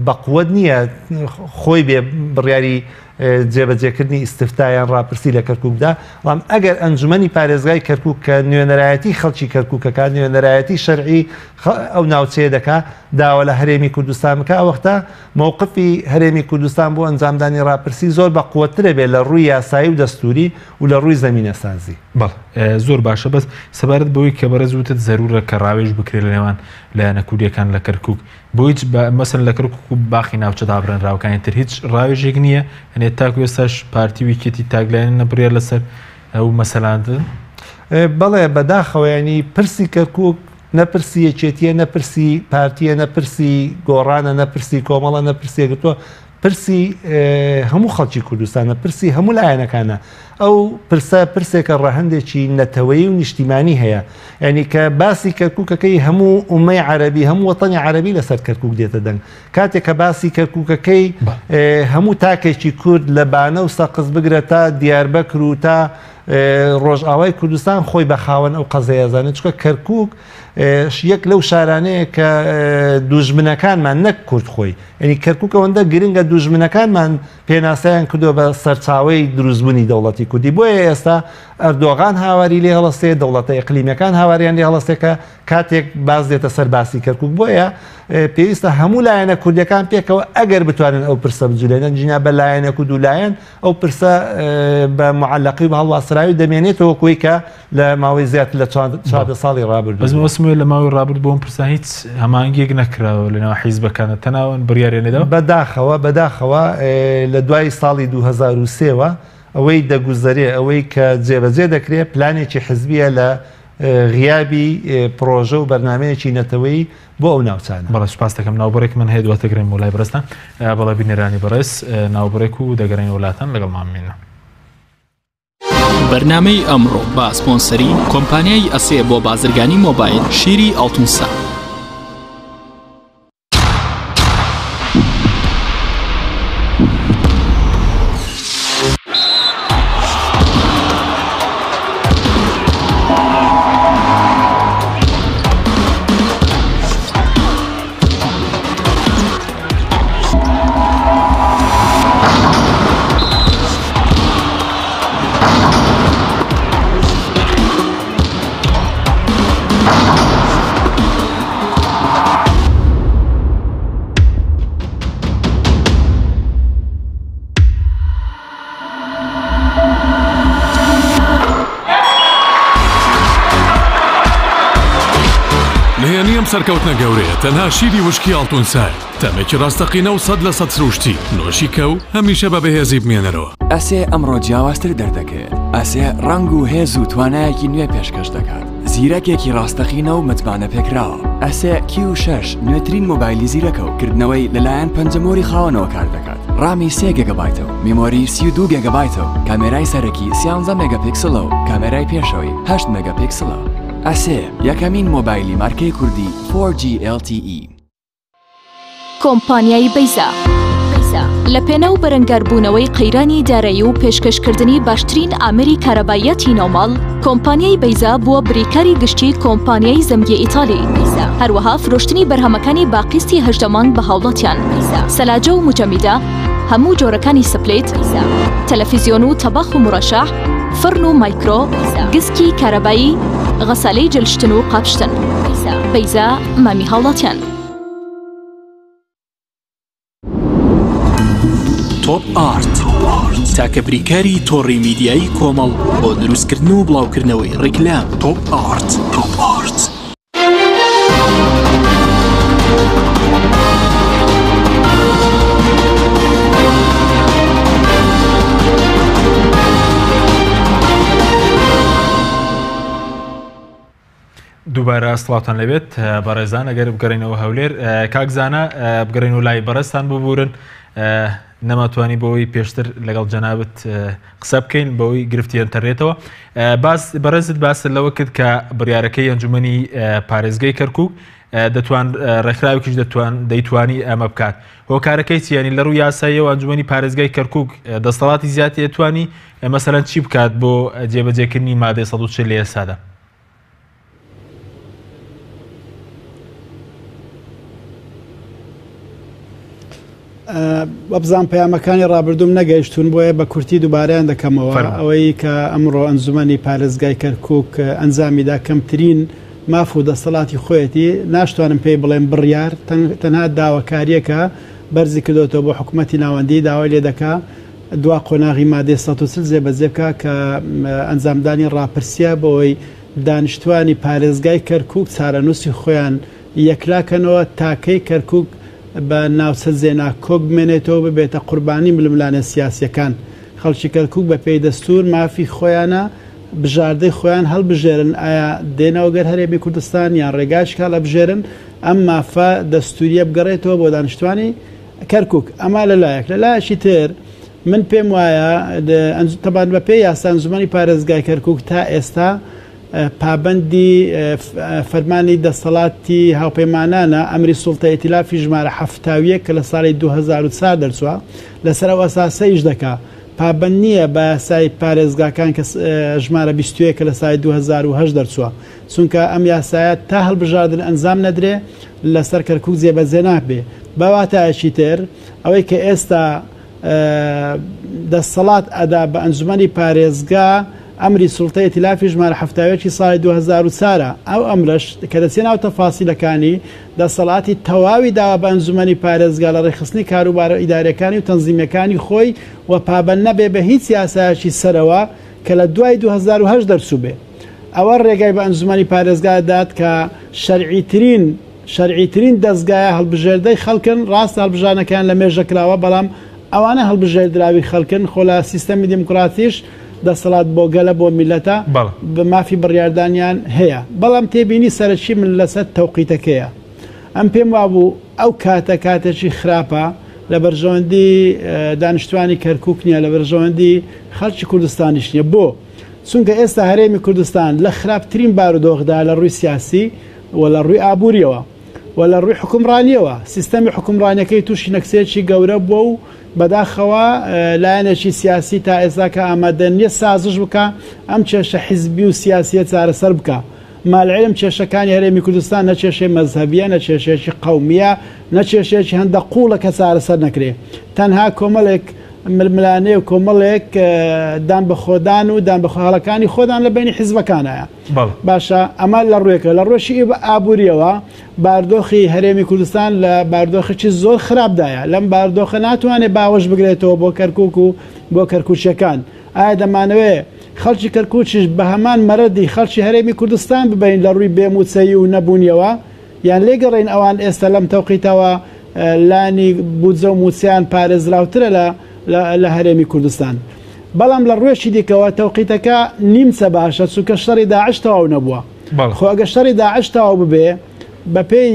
بەقوەت نییە خۆی بێ بڕیاری جێبەجێکردنی ئیستفتا یان ڕاپرسی لە کەرکوک بدا، بەڵام ئەگەر ئەنجومەنی پارێزگای کەرکوک کە نوێنەرایەتی خەڵکی کەرکوکەکە، نوێنەرایەتی شەرعی ئەو ناوچەیە دەکا، داوا لە هەرێمی کوردستان بکا، ئەوەختە مەوقفی هەرێمی کوردستان بۆ ئەنجامدانی ڕاپرسی زۆر بەقوەتترە بێ لە ڕووی یاسایی و دەستووری و لە ڕووی زەمینەسازی. بەڵێ زۆر باشە بەس سەبارەت بەوەی کە بەڕێز وتت زەرورە کە ڕاوێژ بکرێت لە نێوان لایەنە کوردیەکان لە کەرکوک بۆ هیچ مەسەن لە کەرکوک و باقی ناوچە دابڕێنراوەکانی تر هیچ ڕاوێژێک نییە ئەنێ تاکو ئێستاش پارتی و یەکێتی تاکلایەنە نەبڕیار لەسەر ئەو مەسەلان دەدەن؟ بەڵێ بەداخەوە ینی پرسی کەرکوک نە پرسی یەکێتیە نە پرسی پارتیە نە پرسی گۆڕانە نە پرسی کۆمەڵە نە پرسی یەکگرتووە پرسی هەموو خەڵکی کوردستانە، پرسی هەموو لایەنەکانە. ئەو پرسە پرسێکە ڕەهەندێکی نەتەوەیی و نیشتیمانی هەیە. یانی کە باسی کەرکووکەکەی هەموو ئوممەی عەرەبی، هەموو وەتەنی عەرەبی لەسەر کەرکووک دێتە دەنگ. کاتێک کە باسی کەرکووکەکەی هەموو تاکێکی کورد لە بانە و سەقز بگرە تا دیاربەکر و تا ڕۆژئاوای کوردستان خۆی بە خاوەن ئەو قەزەیە زانێت چونکە کەرکوک یەک لەو شارانەیە کە دوژمنەکانمان نەک کورد خۆی یعنی کەرکوک ئەوەندە گرنگە دوژمنەکانمان پێناسەیان کردووە بە سەرچاوەی دروستبوونی دەوڵەتی کوردی بۆیە ئێستا ئەردۆغان هاواری لێ هەڵەستێ دەوڵەتە ئیقلیمیەکان هاواریان لێ هەڵەستێ کە کاتێک باس دێتە سەر باسی کەرکوک بۆیە پێویستە هەموو لایەنە کوردەکان پێکەوە ئەگەر بتوانن ئەو پرسە بجولێنن جینا بە لایەنێک و دوو لایەن ئەو پرسە بە معلقی و بە هەڵواسراوی دەمێنێتەوە کۆی کە لە ماوەی زیاتر لە 14 ساڵی ڕابردوو. بەس مەبەستم ئەوەیە لە ماوەی ڕابرد بۆ ئەم پرسە هیچ هەماهەنگیەک نەکراوە لە نێوان حیزبەکاندا تەناوەن بڕیاریان نەداوە؟ بەداخەوە بەداخەوە لە دوای ساڵی 2003 وە ئەوەی دەگوزەرێ ئەوەی کە جێبەجێ دەکرێ پلانێکی حزبیە لە غیابی پڕۆژە و بەرنامەیەکی نەتەوەیی بۆ ئەو ناوچانە. بەڵێ سوپاس دەکەم ناوبڕێک من هەیە دواتر گەڕێنمەوە لای بەڕێزتان. بەڵێ بینەرانی بەڕێز ناوبڕێک و دەگەڕێینەوە لاتان لەگەڵمان بمێنن. بەرنامەی ئەمڕۆ بە سپۆنسەری کۆمپانیای ئەسێ بۆ بازرگانی مۆبایل شیری ئاڵتونسا. نهێنی ئەم سەرکەوتنە گەورەیە تەنها شیری وشکی ئاڵتونسایە، تامێکی ڕاستەقینە و 100% سروشتی، نۆشی کە و هەمیشە بە بەهێزی بمێنەرەوە. ئەسێ ئەمڕۆ جیاوازتر دەردەکەوێت. ئەسێ ڕەنگ و هێز و توانایەکی نوێ پێشکەش دەکات. زیرەکێکی ڕاستەقینە و متمانەپێکراوە. ئەسێ کیو شەش نوێترین مۆبایلی زیرەکە و کردنەوەی لەلایەن پەنجەمۆری خاوەنەوە کار دەکات. ڕامی سێ گێگابایتە و میمۆری 32 گێگابایتە و کامێرای سەرەکی 13 مێگاپیکسڵە و کامێرای پێشەوەی 8 مێگاپیکسڵە. ئەسێ یەکەمین مۆبایلی مارکەی کوردی 4G LTE. کۆمپانیای بەیزا لە پێناو بەرەنگاربوونەوەی قەیرانی دارایی و پێشکەشکردنی باشترین ئامێری کارەباییاتی ناوماڵ، کۆمپانیای بەیزا بووە بریکاری گشتی کۆمپانیای زەمگی ئیتالی، هەروەها فرۆشتنی بەرهەمەکانی بە قیستی 18 مانگ بە هاوڵاتیان، سەلاجە و موجەمیدە، هەموو جۆرەکانی سپلیت، تەلەفیزیۆن و تەباخ و مورەشەح، فڕن و مایکرۆ، گسکی کارەبایی، غەسالەی جلشتن و قاپشتن. بەیزا مامی هاوڵاتیان. تۆپ ئارت تاکە بریکاری تۆڕی میدیایی کۆمەڵ بۆ دروستکردن و بڵاوکردنەوەی ڕیکلام تۆپ ئارت تۆپ ئارت. دووبارە سڵاوتان لەبێت بەڕێزان ئەگەر بگەڕینەوە هەولێر کاک زانا بگەڕینەوە لای بەڕێزتان ببورن نەماتوانی بۆی پێشتر لەگەڵ جەنابت قسە بکەین بەوەی گرفتی ئەتەرنێتەوە باس بەڕێزت باست لەوە کرد کە بڕیارەکەی ئەنجومەنی پارێزگەی کەرکک دەتوان ڕێکخراوێکیش دەتوان دەیتوانی ئەمە بکات هۆکارەکەی چیانی لە ڕوو یاساییەوە ئەنجومەنی پارێزگای کەرکک دەسەڵاتی زیاتر توانی مەسەلەن چی بکات بۆ جێبەجێکردنی مادەی 140 لە ئێستادا؟ وەبزان پەیامەکانی ڕابردووم نەگەیشتون بۆیە بە کورتی دووبارەیان دەکەمەوە ئەوەی کە ئەمڕۆ ئەنجومەنی پارێزگای کەرکک ئەنجامیدا کەمترین ماف و دەسەڵاتی خۆیەتی ناشتوانم پێی بڵێم بڕیار تەنها داواکاریەکە بەرزی کردوێتەوە بۆ حکوومەتی ناوەندی داوای لێ دەکا دوا قۆناغی مادەی 140 جێبەجێ بکا کە ئەنجامدانی ڕاپرسیە بۆ ئەوەی دانیشتوانی پارێزگای کەرکوک چارەنووسی خۆیان یەکلاکەنەوە تا کەی کەرکوک بە ناوچە جێناکۆک بمێنێتەوە ببێتە قوربانی ململانێ سیاسیەکان. خەڵکی کەرکوک بە پێی دەستور مافی خۆیانە بژاردەی خۆیان هەڵبژێرن ئایا دێنەوە گەر هەرێمی کوردستان یان ڕێگایش هەڵئەبژێرن ئەم مافە دەستوریە بگەڕێتەوە بۆ دانیشتوانی کەرکوک. ئەمە لە لایەک لە لایەکی تر من پێم وایە تەبان بە پێی یاسا ئەنجومەنی پارێزگای کەرکوک تا ئێستا پابەندی فەرمانی دەسەڵاتی هاوپەیمانانە ئەمری سوڵتە ئیتیلافی ژمارە 71 کە لە ساڵی 2004 دەرچووە لەسەر ئەو ئەساسە ئیش دەکا. پابەند نییە بە یاسای پارێزگاکان کە ژمارە 21 لە ساڵی 2008 دەرچووە چونکە ئەم یاسایە تا هەڵبژاردن ئەنجام نەدرێ لەسەر کەرکوک جێبەجێ نابێ بە واتایەکی تر ئەوەی کە ئێستا دەسەڵات ئەدا بە ئەنجومەنی پارێزگا ئەمری سوڵتەی ئیتلافی ژمارە 71 ساڵی 2004 ئەو ئەمرەش کە دەچێ ناو تەفاسیلەکانی دەسەڵاتی تەواوی داوە بە ئەنجومەنی پارێزگا لە ڕێکخستنی کاروبارە ئیداریەکانی و تەنزیمیەکانی خۆی و پابەند نەبێ بە هیچ یاسایەکی سەرەوە کە لە دوای 2008 دەرچووبێ. ئەوە ڕێگای بە ئەنجومەنی پارێزگا دەدات کە شەرعیترین شەرعیترین دەزگایە هەڵبژێردەی خەڵکن، ڕاستە هەڵبژاردنەکەیان لە مێژە کراوە بەڵام ئەوانە هەڵبژێردراوی خەڵکن، خۆ لە سیستەمی دیموکراتیش دەسەڵات بۆ گەلە بۆ میللەتە مافی بڕیاردانیان هەیە. بەڵام تێبینی سەرەکی من لەسەر تەوقیتەکەیە. ئەم پێم وابوو ئەو کاتە کاتێکی خراپە لە بەرژەوەندی دانیشتوانی کەرکوک نییە، لە بەرژەوەندی خەڵکی کوردستانیش نییە. بۆ؟ چونکە ئێستا هەرێمی کوردستان لە خراپترین بارودۆخدا لە ڕووی سیاسی و لە ڕووی ئابووریەوە و لە ڕووی حوکمڕانیەوە، سیستەمی حوکمڕانیەکەی تووشی نەکسێکی گەورە بووە و بەداخەوە لایەنێکی سیاسی تا ئێستا کە ئامادە نییە سازش بکا ئەم کێشە حیزبی و سیاسیە چارەسەر بکا. مالعلم کێشەکانی هەرێمی کوردستان نە کێشەی مەزهەبیە نە کێشەیەکی قەومیە نە کێشەیەکی هەندە قوڵە کە چارەسەر نەکرێ تەنها کۆمەڵێک ململانێ و کۆمەڵێک دان بەخۆدان و دان بەخۆهەڵەکانی خۆدان لە بینی حیزبەکانایە. باشە ئەمە لە ڕوێکە لە ڕۆشی ئابووریەوە باردۆخی هەرێمی کوردستان لە باردۆخێکی زۆر خراپدایە لەم باردۆخە ناتوانێت باوەش بگرێتەوە بۆ کەرکک و بۆ کەرکوچەکان ئایا دەمانەوێ خەڵکی کەرکوچیش بە هەمان مەرەدی خەڵکی هەرێمی کوردستان ببین لە ڕووی بێموچەیی و نەبوونیەوە یان لێگەڕین ئەوان ئێستا لەم تەوقیتەوە لانی بودجە و موچەیان پارێزراوترە لە لە هەرێمی کوردستان. بەڵام لە ڕوێکی دیکەوە تەوقیتەکە نیمچە باشە چونکە شەڕی داعش تەواو نەبووە. خۆ ئەگەر شەڕی داعش تەواو ببێ بەپێی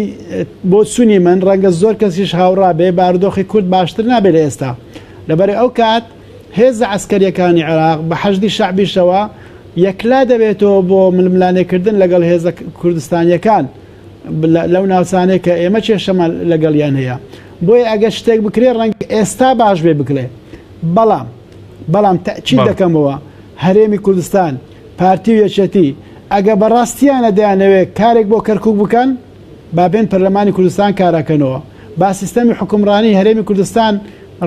بۆچوونی من ڕەنگە زۆر کەسیش هاوڕا بێ بارودۆخی کورد باشتر نابێ لە ئێستا. لەبەر ئەو کات هێزە عەسکەریەکانی عێراق بە حەشدی شەعبیشەوە یەکلا دەبێتەوە بۆ ململانێکردن لەگەڵ هێزە کوردستانیەکان. لەو ناوچانەی کە ئێمە کێشەمان لەگەڵیان هەیە بۆیە ئەگەر شتێک بکرێ ڕەنگ ئێستا باش بێ بکرێ بەڵام بەڵام تەئکید دەکەمەوە هەرێمی کوردستان پارتی و یەکێتی ئەگە بەڕاستیانە دەیانەوێت کارێک بۆ کەرکک بکەن با بێن پەرلەمانی کوردستان کاراکەنەوە با سیستەمی حکومڕانی هەرێمی کوردستان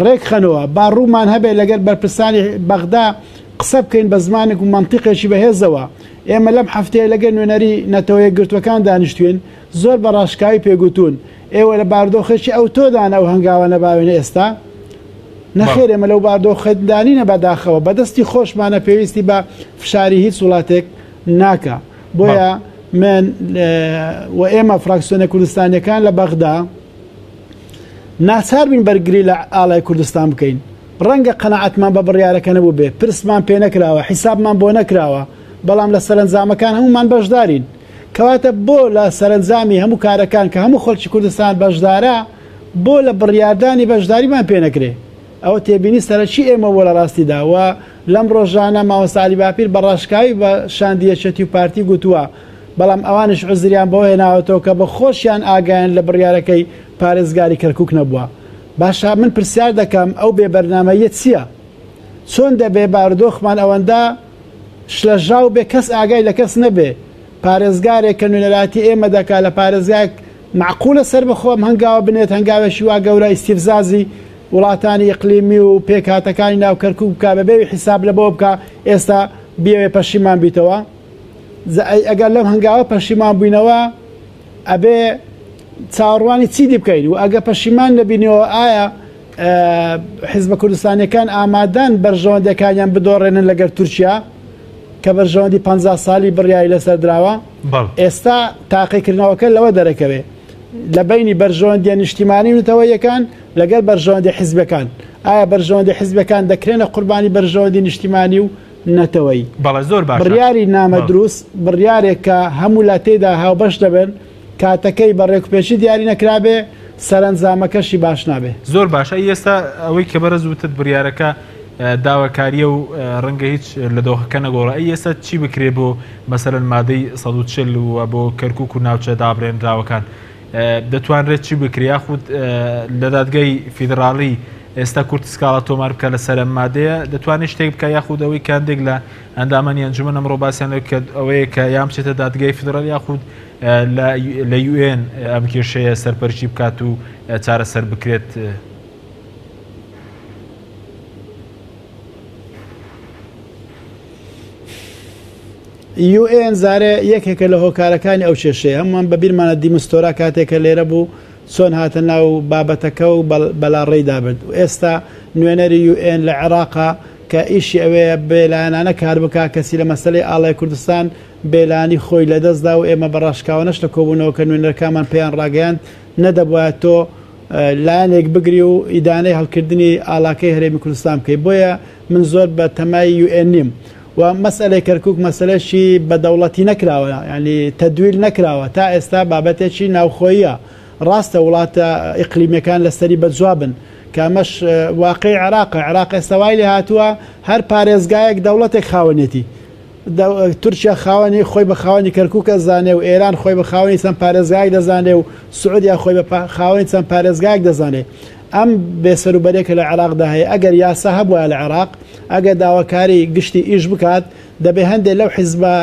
ڕێکخەنەوە با ڕوومان هەبێت لەگەر بەرپرسانی بەغدا قسە بکەین بە زمانێک و مەنتیقێکی بەهێزەوە ئێمە لەم هەفتەیە لەگەل نوێنەری نەتەوە یەکگرتووەکان دانیشتوین، زۆر بە ڕاشکاوی پێگوتوون، ئێوە لە باردۆخێکی ئەوتۆدان ئەو هەنگاوانە باوێنە ئێستا؟ نەخێر ئێمە لەو باردۆخەدانینە بەداخەوە، بەدەستی خۆشمانە پێویستی بە فشاری هیچ وڵاتێک ناکا. بۆیە من و ئێمە فراکسیۆنە کوردستانیەکان لە بەغدا ناچار بین بەرگری لە ئاڵای کوردستان بکەین. ڕەنگە قەناعەتمان بە بڕیارەکە نەبووبێ، پرسمان پێ نەکراوە، حیسابمان بۆ نەکراوە، بەڵام لە سەرەنجامەکان هەموومان بەشدارین. کەواتە بۆ لە سەرەنجامی هەموو کارەکان کە هەموو خەڵکی کوردستان بەشدارە، بۆ لە بڕیاردانی بەشداریمان پێ نەکرێ؟ ئەوە تێبینی سەرەکی ئێمە بووە لە ڕاستیدا و لەم ڕۆژانە مامۆستا عەلی باپیر بە ڕاشکاوی بە شاندی یەکێتی و پارتی گوتووە، بەڵام ئەوانیش عوزریان بەوە هێناوەتەوە کە بە خۆشیان ئاگایان لە بڕیارەکەی پارێزگاری کەرکوک نەبووە. باشە من پرسیار دەکەم ئەو بێ بەرنامەییە چییە؟ چۆن دەبێ بارودۆخمان ئەوەندە شلەژاو بێ کەس ئاگای لە کەس نەبێ؟ پارێزگارێک کە نوێنەرایەتی ئێمە دەکا لە پارێزگایەک مەعقولە سەربەخۆ ئەم هەنگاوە بنێت هەنگاوێکی وا گەورە ئیستیفزازی وڵاتانی ئیقلیمی و پێکهاتەکانی ناو کەرکوک بکا بەبێ حیساب لە بۆ بکا ئێستا بیەوێ پەشیمان بیتەوە؟ جا ئەی ئەگەر لەم هەنگاوە پەشیمان بووینەوە ئەبێ چاوەڕوانی چی دی بکەین و ئەگە پەشیمان نەبینەوە ئایا حیزبە کوردستانیەکان ئامادەن بەرژەوەندەکانیان بدۆڕێنن لەگەر تورکیا کە بەرژەوەندی 50 سالی بڕیاری لەسەر دراوە ئێستا تاقیکردنەوەکە لەوە دەرەکەوێ لە بینی بەرژەوەندیە نیشتیمانی و نەتەوەیەکان لەگەر بەرژەوەندی حیزبەکان ئایا بەرژەوەندی حیزبەکان دەکرێنە قوربانی بەرژەوەندی نیشتیمانی و نەتەوەیی. بەڵێ زۆر باشە. بڕیاری نامە دروست بڕیارێک کە هەموو لا تێیدا هاوبەش دەبن، کاتەکەی بە ڕێکوپێکی دیاری نەکرابێ، سەرەنجامەکەشی باش نابێ. زۆر باشە ئەی ئێستا ئەوەی کە بەرز وتت بڕیارەکە داواکاریە و ڕەنگە هیچ لە دۆخەکە نەگۆڕێ ئەی ئێستا چی بکرێ بۆ مەسەلەن مادەی 140 و بۆ کەرکوک و ناوچە دابرێنراوەکان دەتوانرێت چی بکرێ یاخود لە دادگای فیدراڵی ئێستا کورد سکاڵا تۆمار بکە لەسەر ئەم مادەیە دەتوانێت شتێک بکە یاخود ئەوەی کاندێک لە ئەندامانی ئەنجومەن ئەمڕۆ باسیان لەوە کرد ئەوەیە کە یان بچێتە دادگای فیدراڵ یاخود لە یوئێن ئەم کێشەیە سەرپەرشتی بکات و چارەسەر بکرێت. یوئێن زارێ یەکێکە لە هۆکارەکانی ئەو کێشەیە هەمووان بە بیرمانە دیمستۆرا کاتێک کە لێرە بوو چۆن هاتە ناو بابەتەکە و بەلاڕێیدا برد و ئێستا نوێنەری یوئێن لە عێراقە کە ئیشی ئەوەیە بێلایەنانە کار بکا کەچی لە مەسەلەی ئاڵای کوردستان بێلایەنی خۆی لەدەست دا و ئێمە بە ڕاشکاوانەش لە کۆبوونەوەکە نوێنەرەکانمان پێیان ڕاگەیاند نەدەبوایە تۆ لایەنێک بگری و ئیدانەی هەڵکردنی ئاڵاکەی هەرێمی کوردستان بکەی بۆیە من زۆر بە تەمای یوئێن نیم و مەسئلەی کەرکک مەسەلەشی بە دەوڵەتی نەکراوە ینی تەدویل نەکراوە تا ئێستا بابەتێکی ناوخۆیە ڕاستە وڵاتە ئیقلیمیەکان لەسەری بەجوابن کە ئەمەش واقعی عێراقە، عێراق ئێستا وای لێهاتووە هەر پارێزگایەک دەوڵەتێک خاوەنێتی. تورکیا خاوەنی خۆی بە خاوەنی کەرکوک ئەزانێ و ئێران خۆی بە خاوەنی چەند پارێزگایەک دەزانێ و سعودیا خۆی بە خاوەنی چەند پارێزگایەک دەزانێ. ئەم بێسەروبەریە کە لە عێراقدا هەیە ئەگەر یاسا هەبوایە لە عێراق ئەگەر داواکاری گشتی ئیش بکات دەبێ هەندێ لەو حیزبە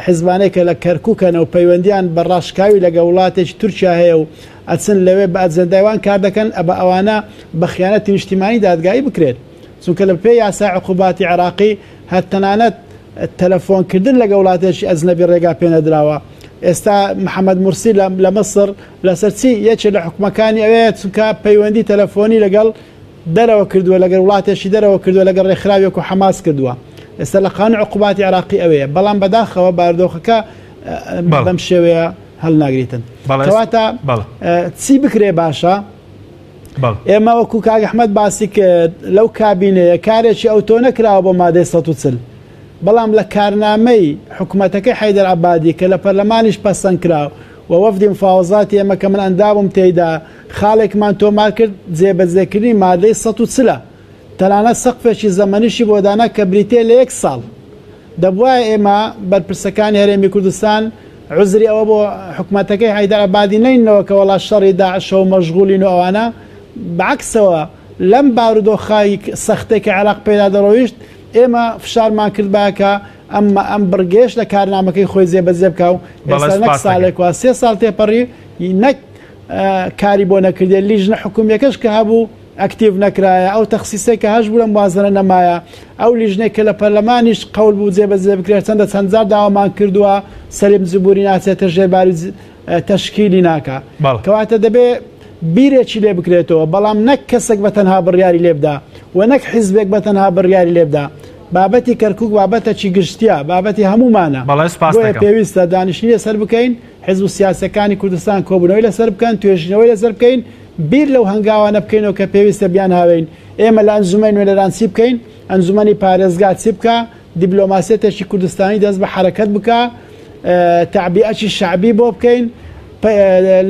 حیزبانەی کە لە کەرکوکن و پەیوەندیان بە ڕاشکاوی لەگەڵ وڵاتێکی تورکیا هەیە و ئەچن لەوێ بە ئەجێندای وان کار دەکەن ئەبا ئەوانە بە خیانەتی نیشتیمانی دادگایی بکرێت چونکە لە پێی یاسای عقوباتی عێراقی هەر تەنانەت تەلەفۆن کردن لەگەڵ وڵاتێکی ئەجنەبی ڕێگا پێنەدراوە ئێستا محەممەد مورسی لە مەسر لەسەر چی یەکێ لە حکومەکانی ئەوەیە چونکە پەیوەندی تەلەفۆنی لەگەڵ دەرەوە کردووە لەگەر وڵاتێکی دەرەوە کردووە لەگەر ڕێکخراوی وەکو حەماس کردووە ئێستا لە قانون عقوباتی عێراقی ئەوەیە بەڵام بەداخەوە بارودۆخەکە بەم شێوەیە هەڵناگریتن کەواتە چی بکرێ باشە ئێمە وەکو کاک ئەحمەد باسی کرد لەو کابینەیە کارێکی ئەوتۆ نەکراوە بۆ مادەی 140 بەڵام لە کارنامەی حکوومەتەکەی حەیدەر عەبادی کە لە پەرلەمانیش پەسەند کرا و وەفدی مفاوەزاتی ئێمە کە من ئەندامم تێیدا خاڵێکمان تۆمار کرد جێبەجێکردنی مادەی 140 ە. تەنانەت سەقفێکی زەمەنیشی بۆ دانا کە بریتییە لە یەک ساڵ. دەبوایە ئێمە بەرپرسەکانی هەرێمی کوردستان عوزری ئەوە بۆ حکومەتەکەی حەیدەر عەبادی نەیننەوە کە وەڵا شەڕی داعشە و مەشغوڵین و ئەوانە، بەعەکسەوە لەم بارودۆخای سەختەی کە عێراق پێدا دەڕۆیشت ئێمە فشارمان کردبایە کە ئەم ئەم بڕگەیەش لە کارنامەکەی خۆی جێبەجێ بکا و ئێستا نەک ساڵێک وا سێ ساڵ تێپەڕی نەک کاری بۆ نەکردێ لیژنە حکومیەکەش کە هەبوو ئەکتیڤ نەکرایە ئەو تەخسیسەی کە هەشبوو لە موازنە نەمایە ئەو لیژنەی کە لە پەرلەمانیش قەول بوو جێبەجێ بکرێت چەندە چەند جار داوامان کردووە سەلیم جبوری ناچێتە ژێر باری تەشکیلی ناکا کەواتە دەبێ بیرێکی لێ بکرێتەوە بەڵام نەک کەسێک بە تەنها بڕیاری لێ بدا و نەک حیزبێک بە تەنها بڕیاری لێ بدا بابەتی کەرکک بابەتەکی گشتیە بابەتی هەمومانە بۆیە پێویستە دانیشتنی لەسەر بکەین حزب و سیاسەکانی کوردستان کۆبوونەوەی لەسەر بکەن توێژینەوەی لەسەر بکەین بیر لەو هەنگاوانە بکەینەوە کە پێویستە بیانهاوێین ئێمە لە ئەنجومەنی نوێنەران چی بکەین ئەنجومەنی پارێزگا چی بکا دیبلۆماسیەتێکی کوردستانی دەست بە حەرەکەت بکا تەعبیئەکی شەعبی بۆ بکەین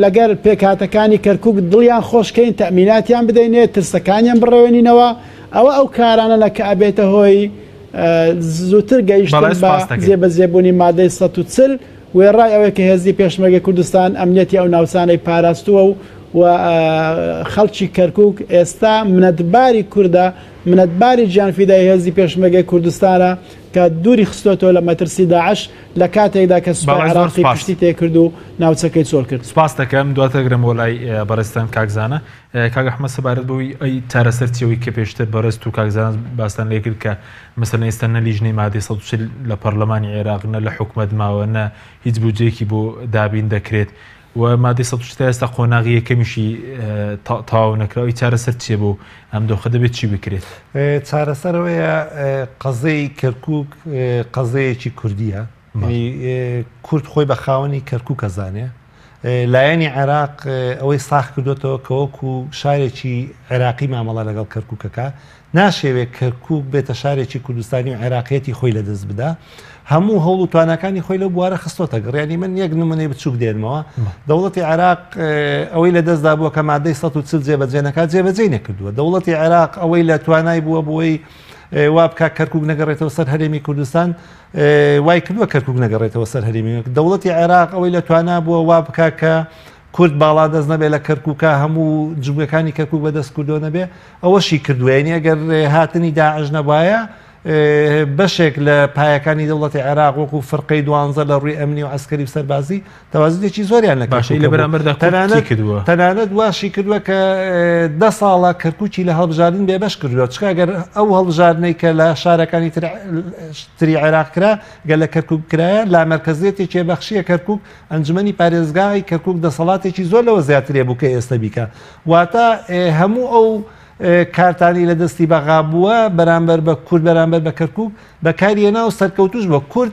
لەگەر پێکهاتەکانی کەرکک دڵیان خۆشکەین تەمیناتیان بدەینێ ترسەکانیان بڕەوێنینەوە ئەوە ئەو کارانە لە کە ئەبێتە هۆی زووتر گەیشتن بە جێبەجێبوونی مادەی 140 وێڕای ئەوەی کە هێزی پێشمەرگەی کوردستان ئەمنیەتی ئەو ناوچانەی پاراستووە و و خەڵکی کەرکوک ئێستا منەتباری کوردە، منەتباری گیانفیدای هێزی پێشمەرگەی کوردستانە کە دووری خستۆتەوە لە مەترسی داعش لە کاتێکدا کە سوپای بەڵێ زۆر عێراقی سوپاس. پشتی تێکرد و ناوچەکەی چۆڵ کرد. سوپاست دەکەم دواتر ئەگرمەوە لای بەڕێزتان کاک زانا. کاک ئەحمەد سەبارەت بەوەی ئەی چارەسەر چیە ئەوەی کە پێشتر بەڕێزت و کاک زانا باستان لێ کرد کە مەسەلەن ئێستا نە لیژنەی مادەی 140 لە پەڕلەمانی عێراق نە لە حکومەت ماوە نە هیچ بودجەیەکی بۆ دابین دەکرێت و مادەی 140 تا ئێستا قۆناغی یەکەمیشی تەواو نەکراوە ئەی چارەسەر چیە بۆ ئەم دۆخە دەبێت چی بکرێت؟ چارەسەر ئەوەیە قەزیەی کەرکوک قەزیەیەکی کوردیە کورد خۆی بە خاوەنی کەرکوک ئەزانێ لایەنی عێراق ئەوەی ساخ کردوێتەوە کە وەکو شارێکی عێراقی مامەڵە لەگەڵ کەرکوکەکە ناشێوێ کەرکوک بێتە شارێکی کوردستانی و عێراقیەتی خۆی لەدەست بدا هەموو هەوڵ و تواناکانی خۆی لەو بوارە خستۆتە گەڕ یانی من یەک نمونەی بچوک دێنمەوە دەوڵەتی عێراق ئەوەی لە دەستدا بووە کە مادەی 140 جێبەجێ نەکات جێبەجێی نەکردووە دەوڵەتی عێراق ئەوەی لە توانای بووە بۆی وا بکات کەرکک نەگەڕێتەوە سەر هەرێمی کوردستان وای کردووە کەرکک نەگەڕێتەوە سەر هەرێمی دەوڵەتی عێراق ئەوەی لە توانا بووە وا بکات کە کورد باڵادەست نەبێ لە کەرکووکا هەموو جومگەکانی کەرکووک بەدەست کوردەوە نەبێ ئەوەشی کردووە یعنی ئەگەر هاتنی داعش نەبایە بەشێک لە پایەکانی دەوڵەتی عێراق وەکو فرقەی دوانزە لە ڕووی ئەمنی و عەسکەری و سەربازی تەوازنێکی زۆریان لە باشە کەرکووک لە هەبوو. بەرامبەردا کورد چی تەنانەت کردووە؟ تەنانەت واشی کردووە کە دە ساڵە کەرکووکی لە هەڵبژاردن بێبەش کردووە چونکە ئەگەر ئەو هەڵبژاردنەی کە لە شارەکانی تر تری عێراق کرا گەر لە کەرکووک بکرایە لامەرکەزیەتێکی بەخشیە کەرکووک ئەنجومەنی پارێزگای کەرکووک دەسەڵاتێکی زۆر لەوە زیاتری بوو کە ئێستا بیکا واتە هەموو ئەو کارتانەی لە دەستی بەغا بووە بەرامبەر بە کورد بەرامبەر بە کەرکووک بەکاری هێنا و سەرکەوتوش بووە. کورد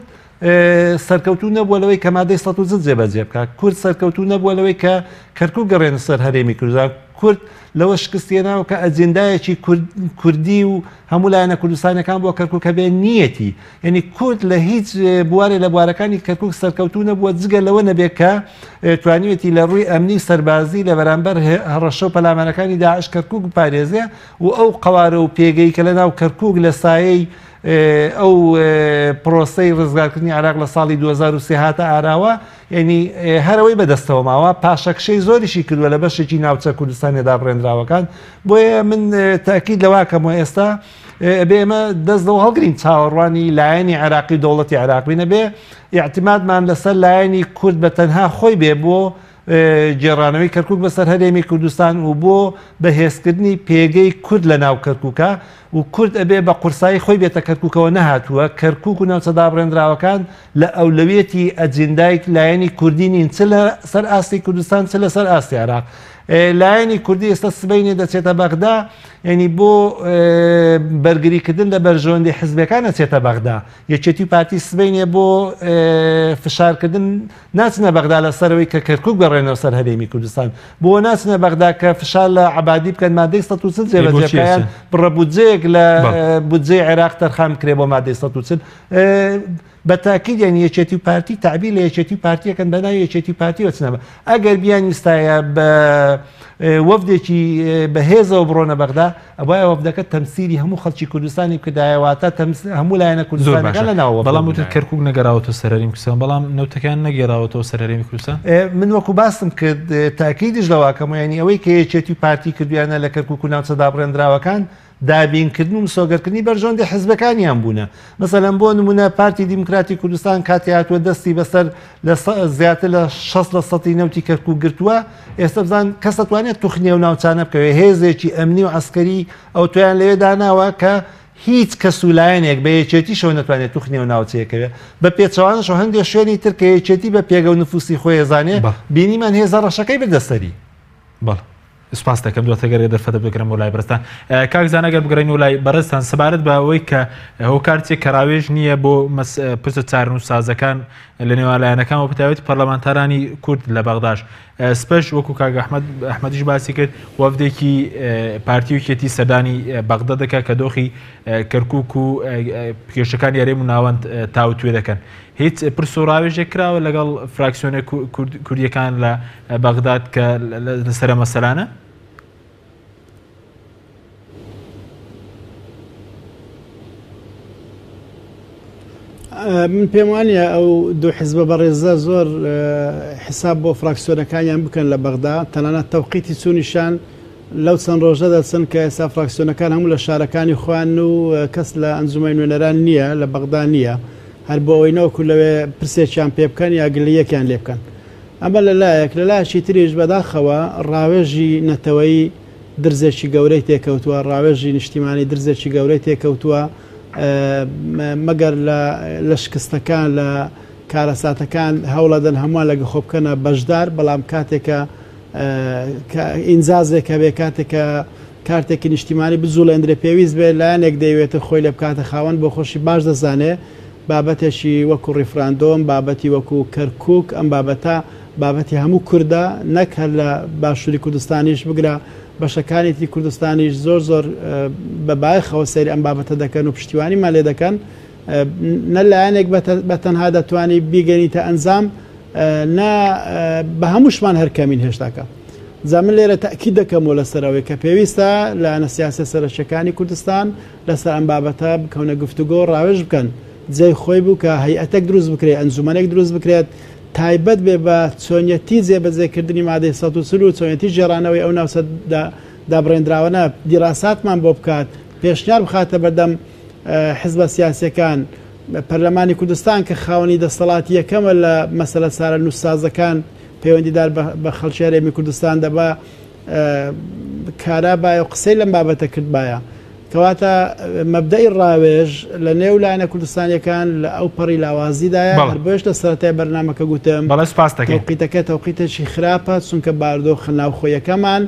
سەرکەوتوو نەبووە لەوەی کە مادەی 140 جێبەجێ بکات. کورد سەرکەوتوو نەبووە لەوەی کە کەرکووک گەڕێنە سەر هەرێمی کوردستان. کورد لەوە شکستی هێناوە کە ئەجێندایەکی کوردی و هەموو لایەنە کوردستانیەکان بۆ کەرکووک هەبێ نییەتی. یعنی کورد لە هیچ بوارێ لە بوارەکانی کەرکووک سەرکەوتوو نەبووە جگە لەوە نەبێ کە توانیوێتی لە ڕووی ئەمنی و سەربازی لە بەرامبەر هەڕەشە و پەلامارەکانی داعش کەرکووک بپارێزێ و ئەو قەوارە و پێگەی کە لە ناو کەرکووک لە سایەی ئەو پرۆسەی ڕزگارکردنی عێراق لە ساڵی 2003 هاتە ئاراوە یعنی هەر ئەوەی بەدەستەوە ماوە پاشەکشەی زۆریشی کردووە لە بەشێکی ناوچە کوردستانیە دابڕێنراوەکان بۆیە من تاکید لەواکەمەوە ئێستا ئەبێ ئێمە دەست لەوە هەڵگرین چاوەڕوانی لایەنی عێراقی و دەوڵەتی عێراق بین، ئەبێ ئیعتیمادمان لەسەر لایەنی کورد بە تەنها خۆی بێ بۆ گێڕانەوەی کەرکوک بەسەر هەرێمی کوردستان و بۆ بەهێزکردنی پێگەی کورد لە ناو کەرکوکا و کورد ئەبێ بە قورسایی خۆی بێتە کەرکوکەوە نەهاتووە کەرکوک و ناوچە دابڕێندراوەکان لە ئەولەویەتی ئەجندای لایەنی کوردی نین چ لە سەر ئاستی کوردستان چ لەسەر ئاستی عێراق لایەنی کوردی ئێستا سبەینێ دەچێتە بەغدا یعنی بۆ بەرگریکردن لە بەرژەوەندی حزبەکان ئەچێتە بەغدا یەکێتی و پارتی سبەینێ بۆ فشارکردن ناچنە بەغدا لەسەرەوەی کە کەرکک گەڕێنەوە سەر هەرێمی کوردستان بۆ ناچنە بەغدا کە فشار لە عەبادی بکەن مادەی 140 جێبەجێ بکەن بڕە بودجەیەک لە بودجەی عێراق تەرخان بکرێ بۆ مادەی 140 بە تاکید یانی یەکێتی و پارتی تەعبیر لە یەکێتی و پارتی ئەکەن بە ناوی یەکێتی و پارتی ئەچنە بە ئەگەر بیانویستایە بە وەفدێکی بەهێزەوە بڕۆنە بەغدا ئەبوایە وەفدەکە تەمسیلی هەموو خەڵکی کوردستانی بکردایە واتە هەموو لایەنە زۆر کوردستانەکان باشە لە ناو وەفدە بەڵام وتت بوونایە. کەرکوک نەگەراوەتەوە سەر هەرێمی کوردستان بەڵام نەوتەکەیان نەگێراوەتەوە سەر هەرێمی کوردستان؟ من وەکو باسم کرد تاکیدیش لەوە ئەکەمەوە یانی ئەوەی کە یەکێتی و پارتی کردویانە لە کەرکوک و ناوچە دابڕێندراوەکان دابینکردن و مسۆگەرکردنی بەرژەوەندی حزبەکانیان بوونە. مەسەلەن بۆ نموونە پارتی دیموکراتی کوردستان کاتێ هاتووە دەستی بەسەر لە زیاتر لە 60 لە سەتی نەوتی کەرکوک گرتووە، ئێستا بزان کەس دەتوانێت توخنی ئەو ناوچانە بکەوێت، هێزێکی ئەمنی و عەسکەری ئەوتۆیان لەوێ داناوە کە هیچ کەس و لایەنێک بە یەکێتیشەوە نەتوانێت توخنی ئەو ناوچەیە کەوێت. بە پێچەوانەشەوە هەندێک شوێنی تر کە یەکێتی بە پێگە و نفوسی خۆی ئەزانێ بینیمان هێزە ڕەشەکەی بردە سەری. بەڵێ. سپاست دەکەم دواتر گەر دەرفەتە بگرم بۆ لای بەڕێزتان کاک زانا گەر بگەڕێین و لای بەڕێزتان سەبارەت بە ئەوەی کە هۆکار چیە کە ڕاوێژ نییە بۆ پرسە چارەنووسسازەکان لە نێوان لایەنەکان و بەتایبەتی پەرلەمانتارانی کورد لە بەغداش سپەش وەکو کاک ئەحمەد ئەحمەدیش باسی کرد وەفدێکی پارتی و یەکێتی سەردانی بەغدا دەکات کە دۆخی کەرکوک و کێشەکانی هەرێم و ناوەند تاوتوێ دەکەن هیچ پرس و ڕاوێژێک کراوە لەگەڵ فراکسیۆنە کوردیەکان لە بەغداد کە لەسەر مەسەلانە؟ من پێم وانە ئەو دوو حزبە بەڕێزە زۆر حساب بۆ فراکسیۆنەکانیان بکەن لە بەغدا تەنانەت تەوقیتی چوونیشان لەو چەند ڕۆژە دەچن کە ئێستا فراکسیۆنەکان هەموو لە شارەکانی خۆیان و کەس لە ئەنجومەنی نوێنەران نییە لە بەغدا نییە هەر بۆ ئەوەی نەوەکو لەوێ پرسێکیان پێ بکەن یا گلەیەکیان لێ بکەن ئەمە لە لایەک لە لایەکی تریش بەداخەوە ڕاوێژی نەتەوەیی درزێکی گەورەی تێکەوتووە ڕاوێژی نیشتیمانی درزێکی گەورەی تێکەوتووە مەگەر لە شکستەکان لە کارەساتەکان هەوڵەدەن هەمووان لەگە خۆ بکەنە بەشدار بەڵام کاتێکە کە ئینجازێک هەبێ کاتێک کە کارتێکی نیشتیمانی بجوڵێندرێ پێویست بێ لایەنێک دەیەوێتە خۆی لێ بکاتە خاوەن بۆ خۆشی باش دەزانێ بابەتێکی وەکو ڕیفراندۆم بابەتی وەکو کەرکوک ئەم بابەتە بابەتی هەموو کوردە نەک هەر لە باشووری کوردستانیش بگرە بەشەکانی تری کوردستانیش زۆر زۆر بە بایەخەوە سەیری ئەم بابەتە دەکەن و پشتیوانیمان لێ دەکەن نە لایەنێک بە تەنها دەتوانی بیگەنیتە ئەنجام نا بە هەمووشمان هەر کەمین هێشتاکە. جا من لێرە تەئکید دەکەمەوە لەسەر ئەوەی کە پێویستە لایەنە سیاسیە سەرەکیەکانی کوردستان لەسەر ئەم بابەتە بکەونە گفتوگۆ و ڕاوێژ بکەن. جێی خۆی بوو کە هەیئەتێک دروست بکرێت، ئەنجومەنێک دروست بکرێت. تایبەت بێ بە چۆنیەتی جێبەجێکردنی مادەی 140 و چۆنیەتی گێڕانەوەی ئەو ناوچە دابڕێندراوانە دیراساتمان بۆ بکات، پێشنیار بخاتە بەردەم حزبە سیاسیەکان، پەرلەمانی کوردستان کە خاوەنی دەستەڵاتی یەکەمە لە مەسەلە چارەنووسسازەکان پەیوەندیدار بە خەڵکی هەرێمی کوردستان دەبا کارا بایە و قسەی لەم بابەتە کردبایە. کەواتە مەبدەئی ڕاوێژ لە نێو لایەنە کوردستانیەکان لە ئەو پەڕی لاوازیدایە، هەر بۆیەش لە سەرەتای بەرنامەکە گوتم بەڵێ سوپاس دەکەین. تەوقیتەکە تەوقیتێکی خراپە، چونکە بارودۆخە ناوخۆیەکەمان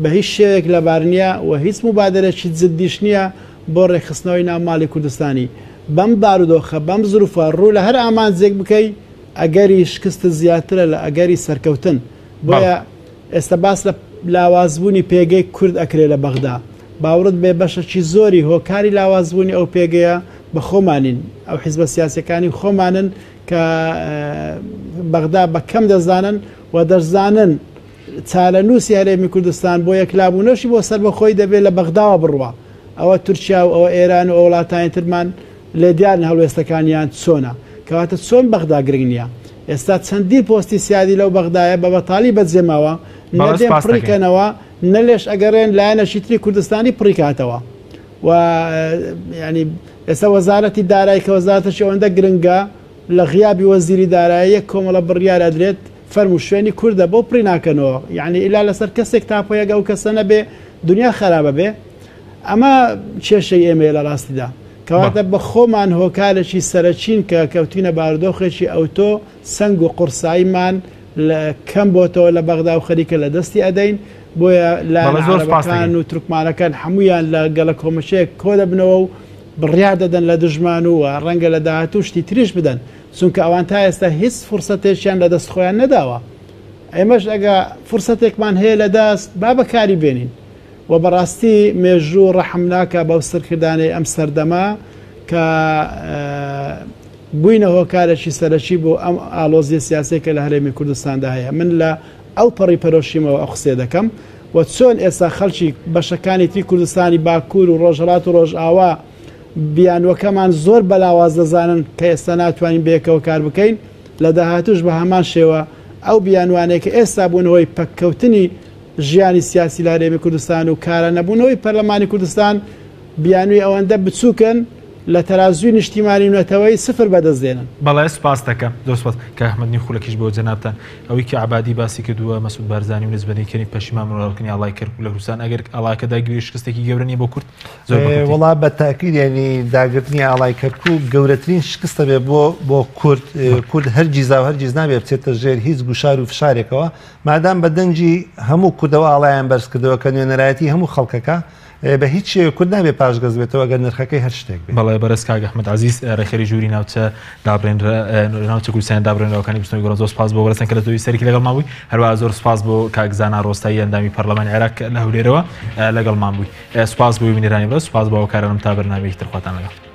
بە هیچ شێوەیەک لەبار نییە و هیچ موبادەرەکی جدیش نییە بۆ ڕێکخستنەوەی ناو ماڵی کوردستانی. بەم بارودۆخە، بەم زروفە ڕوو لە هەر ئامانجێک بکەی ئەگەری شکستت زیاترە لە ئەگەری سەرکەوتن. بۆیە ئێستا باس لە لاوازبوونی پێگەی کورد ئەکرێ لە بەغدا. باوڕت بێ بەشەکی زۆری هۆکاری لاوازبوونی ئەو پێگەیە بە خۆمانین، ئەو حیزبە سیاسیەکانی خۆمانن کە بەغدا بە کەم دەزانن و دەشزانن چارەنووسی هەرێمی کوردستان بۆ یەکلابوونەوشی بۆ سەربەخۆی دەبێ لە بەغداوە بڕوا. ئەوە تورکیا و ئەوە ئێران و ئەوە وڵاتانی ترمان لێ دیارن هەڵوێستەکانیان چۆنە. کەواتە چۆن بەغدا گرنگ نییە؟ ئێستا چەندین پۆستی سیادی لەو بەغدایە بە بەتاڵی بەجێماوە، نە بەڵێ دێن سوپاس پڕی دەکەین. کەنەوە، نە لێش ئەگەڕێن لایەنەکی تری کوردستانی پڕی کاتەوە. و یانی ئێستا وەزارەتی دارایی کە وەزارەتێکی ئەوەندە گرنگە لە غیابی وەزیری دارایی یەک کۆمەڵە بڕیار ئەدرێت فەرموو شوێنی کوردە بۆ پڕی ناکەنەوە یعنی ئیلا لەسەر کەسێک تاپۆیەک ئەو کەسە نەبێ دنیا خەرابە بێ ئەمە کێشەی ئێمەیە لە ڕاستیدا کەواتە بە خۆمان هۆکارێکی سەرەکین کە کەوتینە بارودۆخێکی ئەوتۆ سەنگ و قورساییمان لە کەم بۆتەوە لە بەغدا و خەریکە لە دەستی ئەدەین بۆیە لایەنە عەرەبەکان و تورکمانەکان هەمویان لە گەلە کۆمەچەیەک کۆ دەبنەوە و بڕیار دەدەن لە دژمان و ڕەنگە لە داهاتوو شتی تریش بدەن چونکە ئەوان تا ئێستا هیچ فرسەتێکیان لە دەست خۆیان نەداوە ئێمەش ئەگە فرسەتێکمان هەیە لە دەست با بەکاری بێنین و بەڕاستی مێژوو ڕەحم ناکا بەو سەرکردانەی ئەم سەردەمە کە بووینە هۆکارێکی سەرەکی بۆ ئەم ئاڵۆزیە سیاسیە کە لە هەرێمی کوردستاندا هەیە من لە ئەو پەڕی پەرۆشیمەوە ئەو قسەیە دەکەم و چۆن ئێستا خەڵکی بەشەکانی تری کوردستانی باکوور و ڕۆژهەڵات و ڕۆژئاوا بیانوەکەمان زۆر بەلاواز دەزانن کە ئێستا ناتوانین بەیەکەوە کار بکەین، لە داهاتووش بە هەمان شێوە ئەو بیانوانەی کە ئێستا بوون هۆی پەککەوتنی ژیانی سیاسی لە هەرێمی کوردستان و کارا نەبوونەوەی پەرلەمانی کوردستان بیانووی ئەوەندە بچووکن لە تەرازووی نیشتیمانی و نەتەوەیی سفر بەدەست دێنن. بەڵێ سوپاست دەکەم زۆر سوپاس کاک ئەحمەد نیو خولەکیش بۆ جەنابتان ئەوەی کە عەبادی باسی کردووە مەسعود بارزانی و نەجمەدین کەریم پەشیمان بوون لە هەڵکردنی ئاڵای کەرکوک لە کوردستان ئەگەر ئاڵاکە داگیرێ شکستێکی گەورە نییە بۆ کورد؟ زۆر بە کورتی. وەڵا بە تاکید یانی داگرتنی ئاڵای کەرکوک گەورەترین شکستە بێ بۆ بۆ کورد کورد هەرگیزا و هەرگیز نابێ بچێتە ژێر هیچ گوشار و فشارێکەوە مادام بە دەنگی هەموو کوردەوە ئاڵایان بەرز کردەوە کە نوێنەرایەتی هەموو خەڵکەکە بە هیچ شێوەیەک کورد نابێ پاشگەز بێتەوە گەر نرخەکەی هەر شتێک بێ. بەڵێ بەڕێز کاک ئەحمەد عەزیز ڕێکخەری ژووری ناوچە دابڕێنرا ناوچە کوردستانە دابڕێنراوەکانی بزوتنەوەی گۆڕان زۆر سوپاس بۆ بەڕێزتان کە لە تۆوی سەرەکی لەگەڵمان بووی هەروەها زۆر سوپاس بۆ کاک زانا ڕۆستایی ئەندامی پەرلەمانی عێراق کە لە هەولێرەوە لەگەڵمان بووی سوپاس بۆ بینەرانی بەڕێز سوپاس بۆ هاوکارانم تا بەرنامەیەکی تر خواتان لەگەڵ.